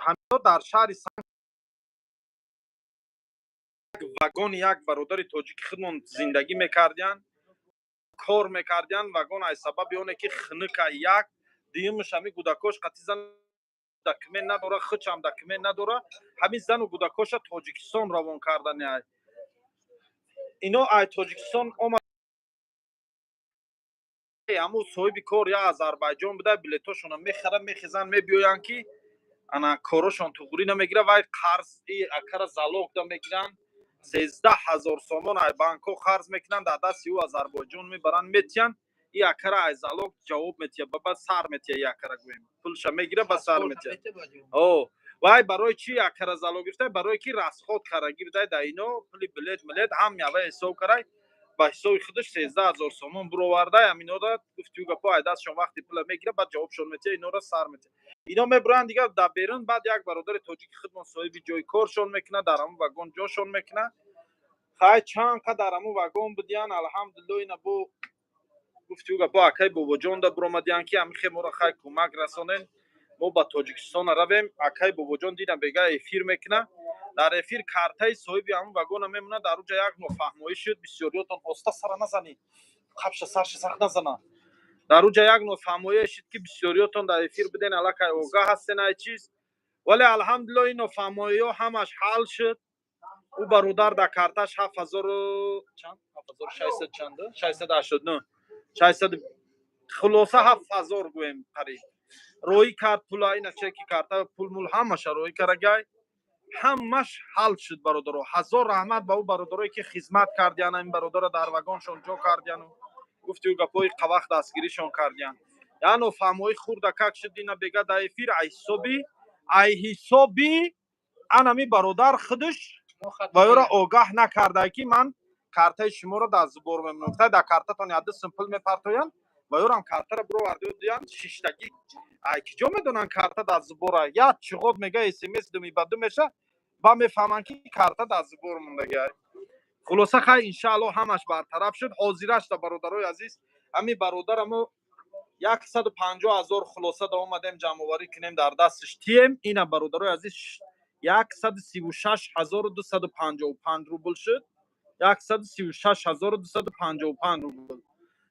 Speaker 2: Ҳамино дар шаҳри вагони як бародари тоҷики худмон зиндагӣ мекардиянд, кор мекардиянд. Вагон аз сабаби оне ки хунука, як дуюмаш ҳами гудакош қати зан документ надора, худшам документ надора, ҳамин зану гудакоша Тоҷикистон равон кардани. Ай ино ай Тоҷикистон омад, ҳамун соҳиби кор я Озарбайҷон буда, билетошона мехара, мехезанд, мебиёянд, ки ана корошон туғрӣ намегира. Вай қарз акара залог да мегиранд, 13 000 сомон ай банкҳо қарз мекунанд, дар дасти ӯ Озарбойҷон мебаранд, метиҳанд. И акара ай залог ҷавоб метиҳад, ба баъд сар метиҳад. И акара гӯем, пулша мегира, ба сар метиҳад. О вай барои чи акара залог гирифта? Барое ки расход карагӣ бидай да ино пули билет милет ҳам ява ҳисоб карай, ба ҳисоби худаш 13 000 сомон буровардай. Ҳаминора гуфти ӯ гапо, ай дастшон вақти пула мегира, баъд ҷавобшон метиҳад, инора сар метиҳад. Ино мебуранд дигар дар берун. Баъд як бародари тоҷики худмон соҳиби ҷои коршон мекунад, дар ҳамун вагон ҷошон мекунад. Хай, чанд қадар ҳамун вагон будиян, алҳамдулилло. Ина бо гуфти ӯ гапо, акай Бобоҷон да буромадиян, ки ҳамин хе моро хай кӯмак расонен, мо ба Тоҷикистон равем. Акай Бобоҷон дидам, бега эфир мекунад, дар эфир картаи соҳиби ҳамун вагона мемонад. Дар уҷа як нофаҳмоӣ шуд. Бисёриётон оста сара назанӣ, қабша сарша сахт назана. Дар уҷа як нофаҳмоие шуд, ки бисёриётон дар эфир буден, аллакай огаҳ ҳастен ай чиз. Вале алҳамдулилло, ин нофаҳмоиҳо ҳамаш ҳал шуд. Ӯ бародар дар карташ ҳафт ҳазору чанд, 7600 чанд, 689, 600, хулоса 7000 гӯем, қариб роӣ кард пула. Ина чеки карта, пулмул ҳамаша роӣ карагай, ҳамаш ҳал шуд. Бародаро, ҳазор раҳмат ба ӯ бародарое ки хизмат кардиян, ин бародаро дар вагоншон ҷо кардияну гуфти ӯ гапҳои қавақт дастгиришон кардиян. Я нофаҳмоӣ хурдакак шуд. Ина бега дар эфир ай ҳисоби анами бародар худаш ва ёро огаҳ накарда, ки ман картаи шуморо дар сбор мемонам. Гуфта, дар картатон яду сум пул мепартоянд ва ёрам картаро бировардиён шиштагӣ. Ай ки ҷо медонанд, карта дар сбора? Як чиғот мега, смс думи ба ду меша, ба мефаҳманд, ки карта дар сбор мондагиай. Хулоса, хай, иншаалло, ҳамаш бартараф шуд. Ҳозирашта, бародарои азиз, ҳамин бародарамо 150 000 хулоса да омадем ҷамъоварӣ кунем, дар дасташ тием. Ина, бародарои азиз, 136 255 рубл шуд. 136 255 рубл,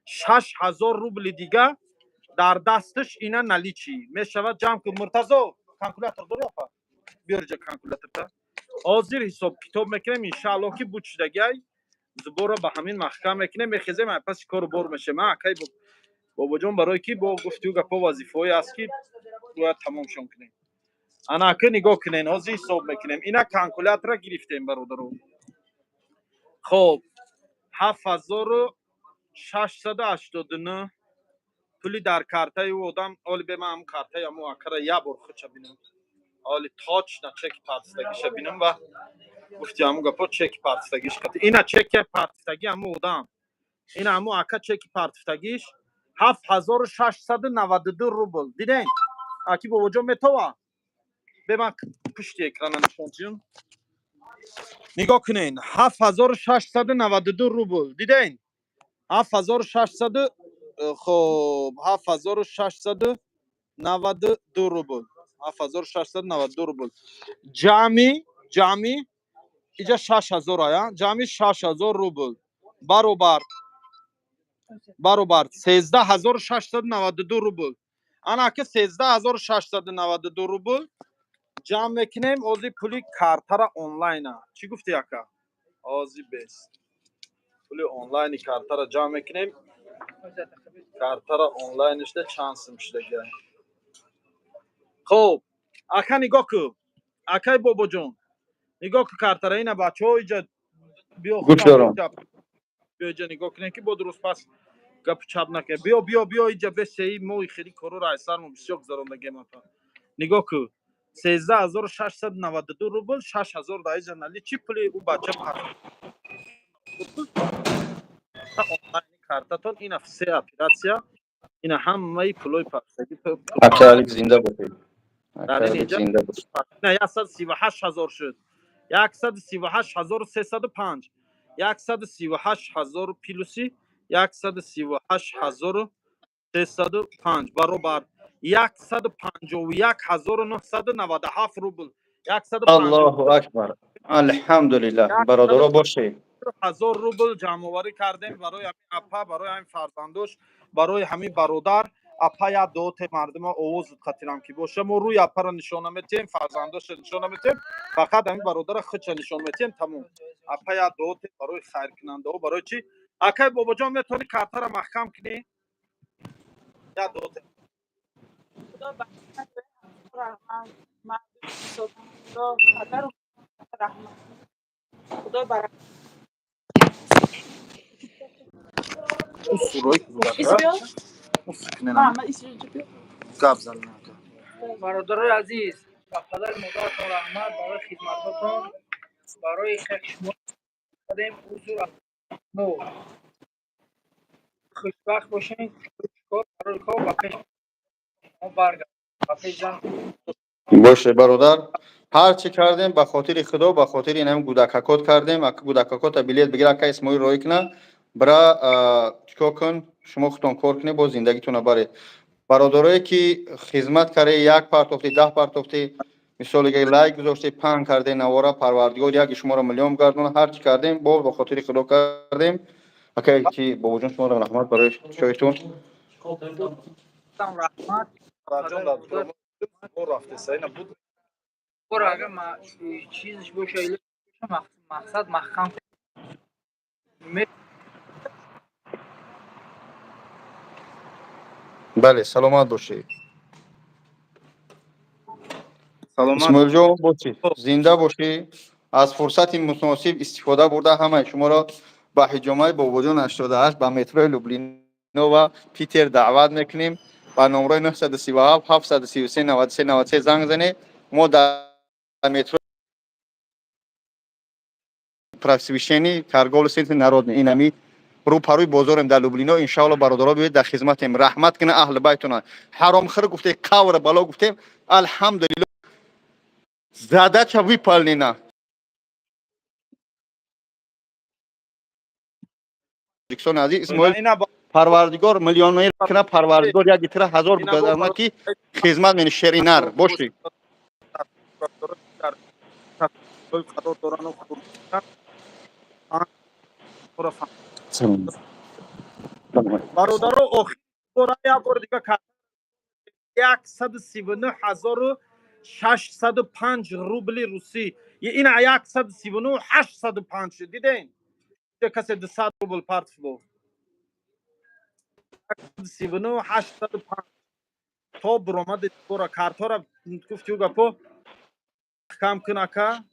Speaker 2: 6000 рубли дига дар дасташ ина наличный мешавад. Ҷамъ кун, Муртазо, калкулятор дори, апа? Биёриҷа калкуляторта, ҳозир ҳисоб китоб мекунем. Иншаалло, ки буд шудагиай сбора ба ҳамин маҳкам мекунем, мехезем, ай паси кору бор мешем. Акай Бобоҷон, барое ки бо гуфтиу гапҳо вазифаҳое аст, ки бояд тамомшон кунем. Ана ака, нигоҳ кунен, ҳозир ҳисоб мекунем. Ина калкулятора гирифтем, бародаро. Хоб, 7689 пули дар картаи ӯ одам. Оли бе ман ҳам картаи ҳамо акара як бор худша бинам, оли точно чеки партистагиша бинам. Ва гуфти ҳаму гапо, чеки партистагиш қати ина чеки партистаги ҳаму одам, ина ҳаму ака чеки партистагиш 7692 рубл. Диден, аки Бобоҷон, метова бе ман пушти экрана нишон тиём. Нигоҳ кунен, 7692 рубл. Диден, 7600, хоб, 7692 рубл, 7692 рубл. Ҷамъи иҷа 6000 ая, ҷамъи 6000 рубл баробар 13 692 рубл. Ана ака, 13 692 рубл ҷамъ мекунем. Ҳозир пули картара онлайна чӣ гуфти, ака? Ҳозир бес пули онлайни картара ҷамъ мекунем. Картара онлайнишда чанд сум шудагиай? Хоб, ака, нигоҳ ку, акай Бобоҷон, нигоҳ ку картара. Ина, бачаҳо, иҷа биё.
Speaker 1: Гӯш дорам.
Speaker 2: Биё, иҷа нигоҳ кунем, ки бо дуруст пас гапу чап накунем. Биё, биё, биё иҷа. Бесеи мо хеле корора айсармо бисёр гузарондагем, апа. Нигоҳ ку: 13 692 рубл, 6000 дар иҷа наличный пули ӯ бача онлайни картатон. Ина, се операция, ина ҳамаи пулои пастагӣ.
Speaker 1: Акалик, зинда бошед.
Speaker 2: Дар ин
Speaker 1: Акалик,
Speaker 2: иҷа
Speaker 1: зинда бошед.
Speaker 2: На, 138 000 шуд, 138 305, 138 000 плюси 138 305 баробар 151 997 рубл, яксаду
Speaker 1: Аллоҳу акбар, алҳамдулиллаҳ, бародаро, бошед.
Speaker 2: ҳазор рубл ҷамъоварӣ кардем барои ҳамин апа, барои ҳамин фарзандош, барои ҳамин бародар. Апа, як дуоте мардума овоз қатирам ки боша. Мо рӯи апаро нишона метиҳем, фарзандоша нишона метиҳем, фақат ҳамин бародара худша нишон метиҳем, тамом. Апа, як дуоте барои хайркунандаҳо, барои чӣ? Акай Бобоҷон, метавонӣ картара маҳкам кунӣ? Як дуоте.
Speaker 9: Худо баракат диҳад, раҳмат мардуми Худо, падару раҳмат, Худо баракат.
Speaker 2: Сурои.
Speaker 9: Исбиё. Мама, исбиё.
Speaker 2: Гап занем, ака.
Speaker 5: Бародарои азиз, ба падари модаратон раҳмат барои хизматҳотон, барои хек шумо кардем. Узр аз мо. Хушбахт бошен. Кор барои кор ба пеш мо баргардем, ба пеш зан.
Speaker 1: Боше, бародар, ҳар чӣ кардем, ба хотири Худо, ба хотири ин ҳамин гудакакот кардем. Ака, гудакакота билет бигир, ака Исмоил роҳӣ куна. Бира, чикор кун, шумо худтон кор кунед, боз зиндагитона баред. Бародарое ки хизмат карде, як партофтӣ, 10 партофтӣ, мисол лайк гузоште, паҳн карде навора, Парвардигор яки шуморо миллион гардона. Ҳар чӣ кардем, боз ба хотири Худо кардем. Акай чи, Бобоҷон, шуморо раҳмат барои чойтон.
Speaker 5: Раҳмат.
Speaker 2: Барҷон, дар рафтеса ина буд.
Speaker 5: Бора, агар чизш боша, мақсад маҳкам.
Speaker 1: Бале, саломат бошед.
Speaker 2: Саломат.
Speaker 1: Исмоилҷон, бошӣ, зинда бошӣ. Аз фурсати муносиб истифода бурда, ҳамаи шуморо ба ҳиҷомаи Бобоҷон 88 ба метрои Люблино ва Питер даъват мекунем. Ба номрои 937 733 93 93 занг занед. Мо дар метро Просвещение, торговый центр Народный, инами рӯпарӯи бозорем дар Люблино. Иншаалло, бародаро, биёед, дар хизматем. Раҳмат кина аҳли байтона. Ҳаромхӯр гуфте, қавра бало гуфтем, алҳамдулилло, задача выполнена. Тоҷикистони азиз, Исмоил, Парвардигор миллионер кина, Парвардигор як гитра ҳазор бугазарна, ки хизмат мени шеринар бошӣ.
Speaker 2: Қарор дорану. Бародаро, охир бора, як бори дига: 139 605 рубли русӣ. Ина, 139 805 шуд, диден? Касе 200 рубл партф бо 139 805 то буромади бора. Картҳора гуфти ӯ гапо кам кун, ака.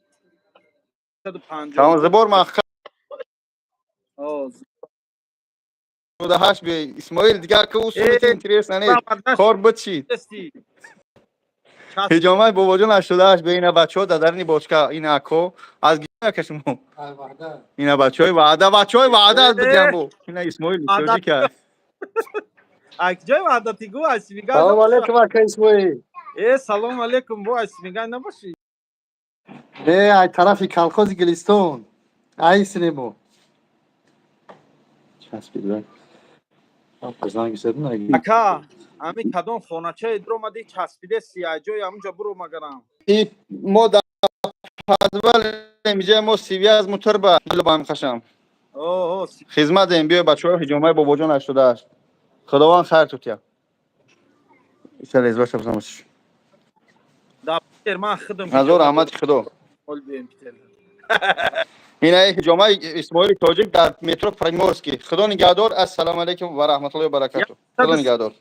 Speaker 1: Тамом, забор маҳкам ҳашт. Исмоил, дигар ки ӯ сумити интересно нест, кор буд чӣ? Ҳиҷомаи Бобоҷон 88 бе. Ина бачаҳо дар дарни бочка, ина ако аз гиака шумо, ина бачаҳои ваъда, бачаҳои ваъда аз бидиам бо ина Исмоил тоҷика.
Speaker 2: Ҷои ваъдати гу айсмига.
Speaker 8: Салом алейкум, ака Исмоил.
Speaker 2: Э, салом алейкум, бо айсмига набошӣ?
Speaker 8: Не, ай тарафи колхози Гулистон ай синемо.
Speaker 1: Часпид.
Speaker 8: Занг задам.
Speaker 2: Ака, ҳамин кадом хоначаи дуромадӣ, часпидеси? Ай ҷои ҳамунҷа буро магарам.
Speaker 1: Мо дар подвал инҷа, мо связь мутарба бам хашам. Хизмат дем, биёй, бачаҳо, ҳиҷомаи Бобоҷон 88. Худованд хайр тутия. Ишалез баша.
Speaker 2: Дар Питер ман худам.
Speaker 1: Ҳазор раҳмати Худо. Ина ҳиҷомаи Исмоили тоҷик дар метро Приморский. Худо нигаҳдор. Ассалому алайкум ва раҳматуллоҳи ва баракату. Худо нигаҳдор.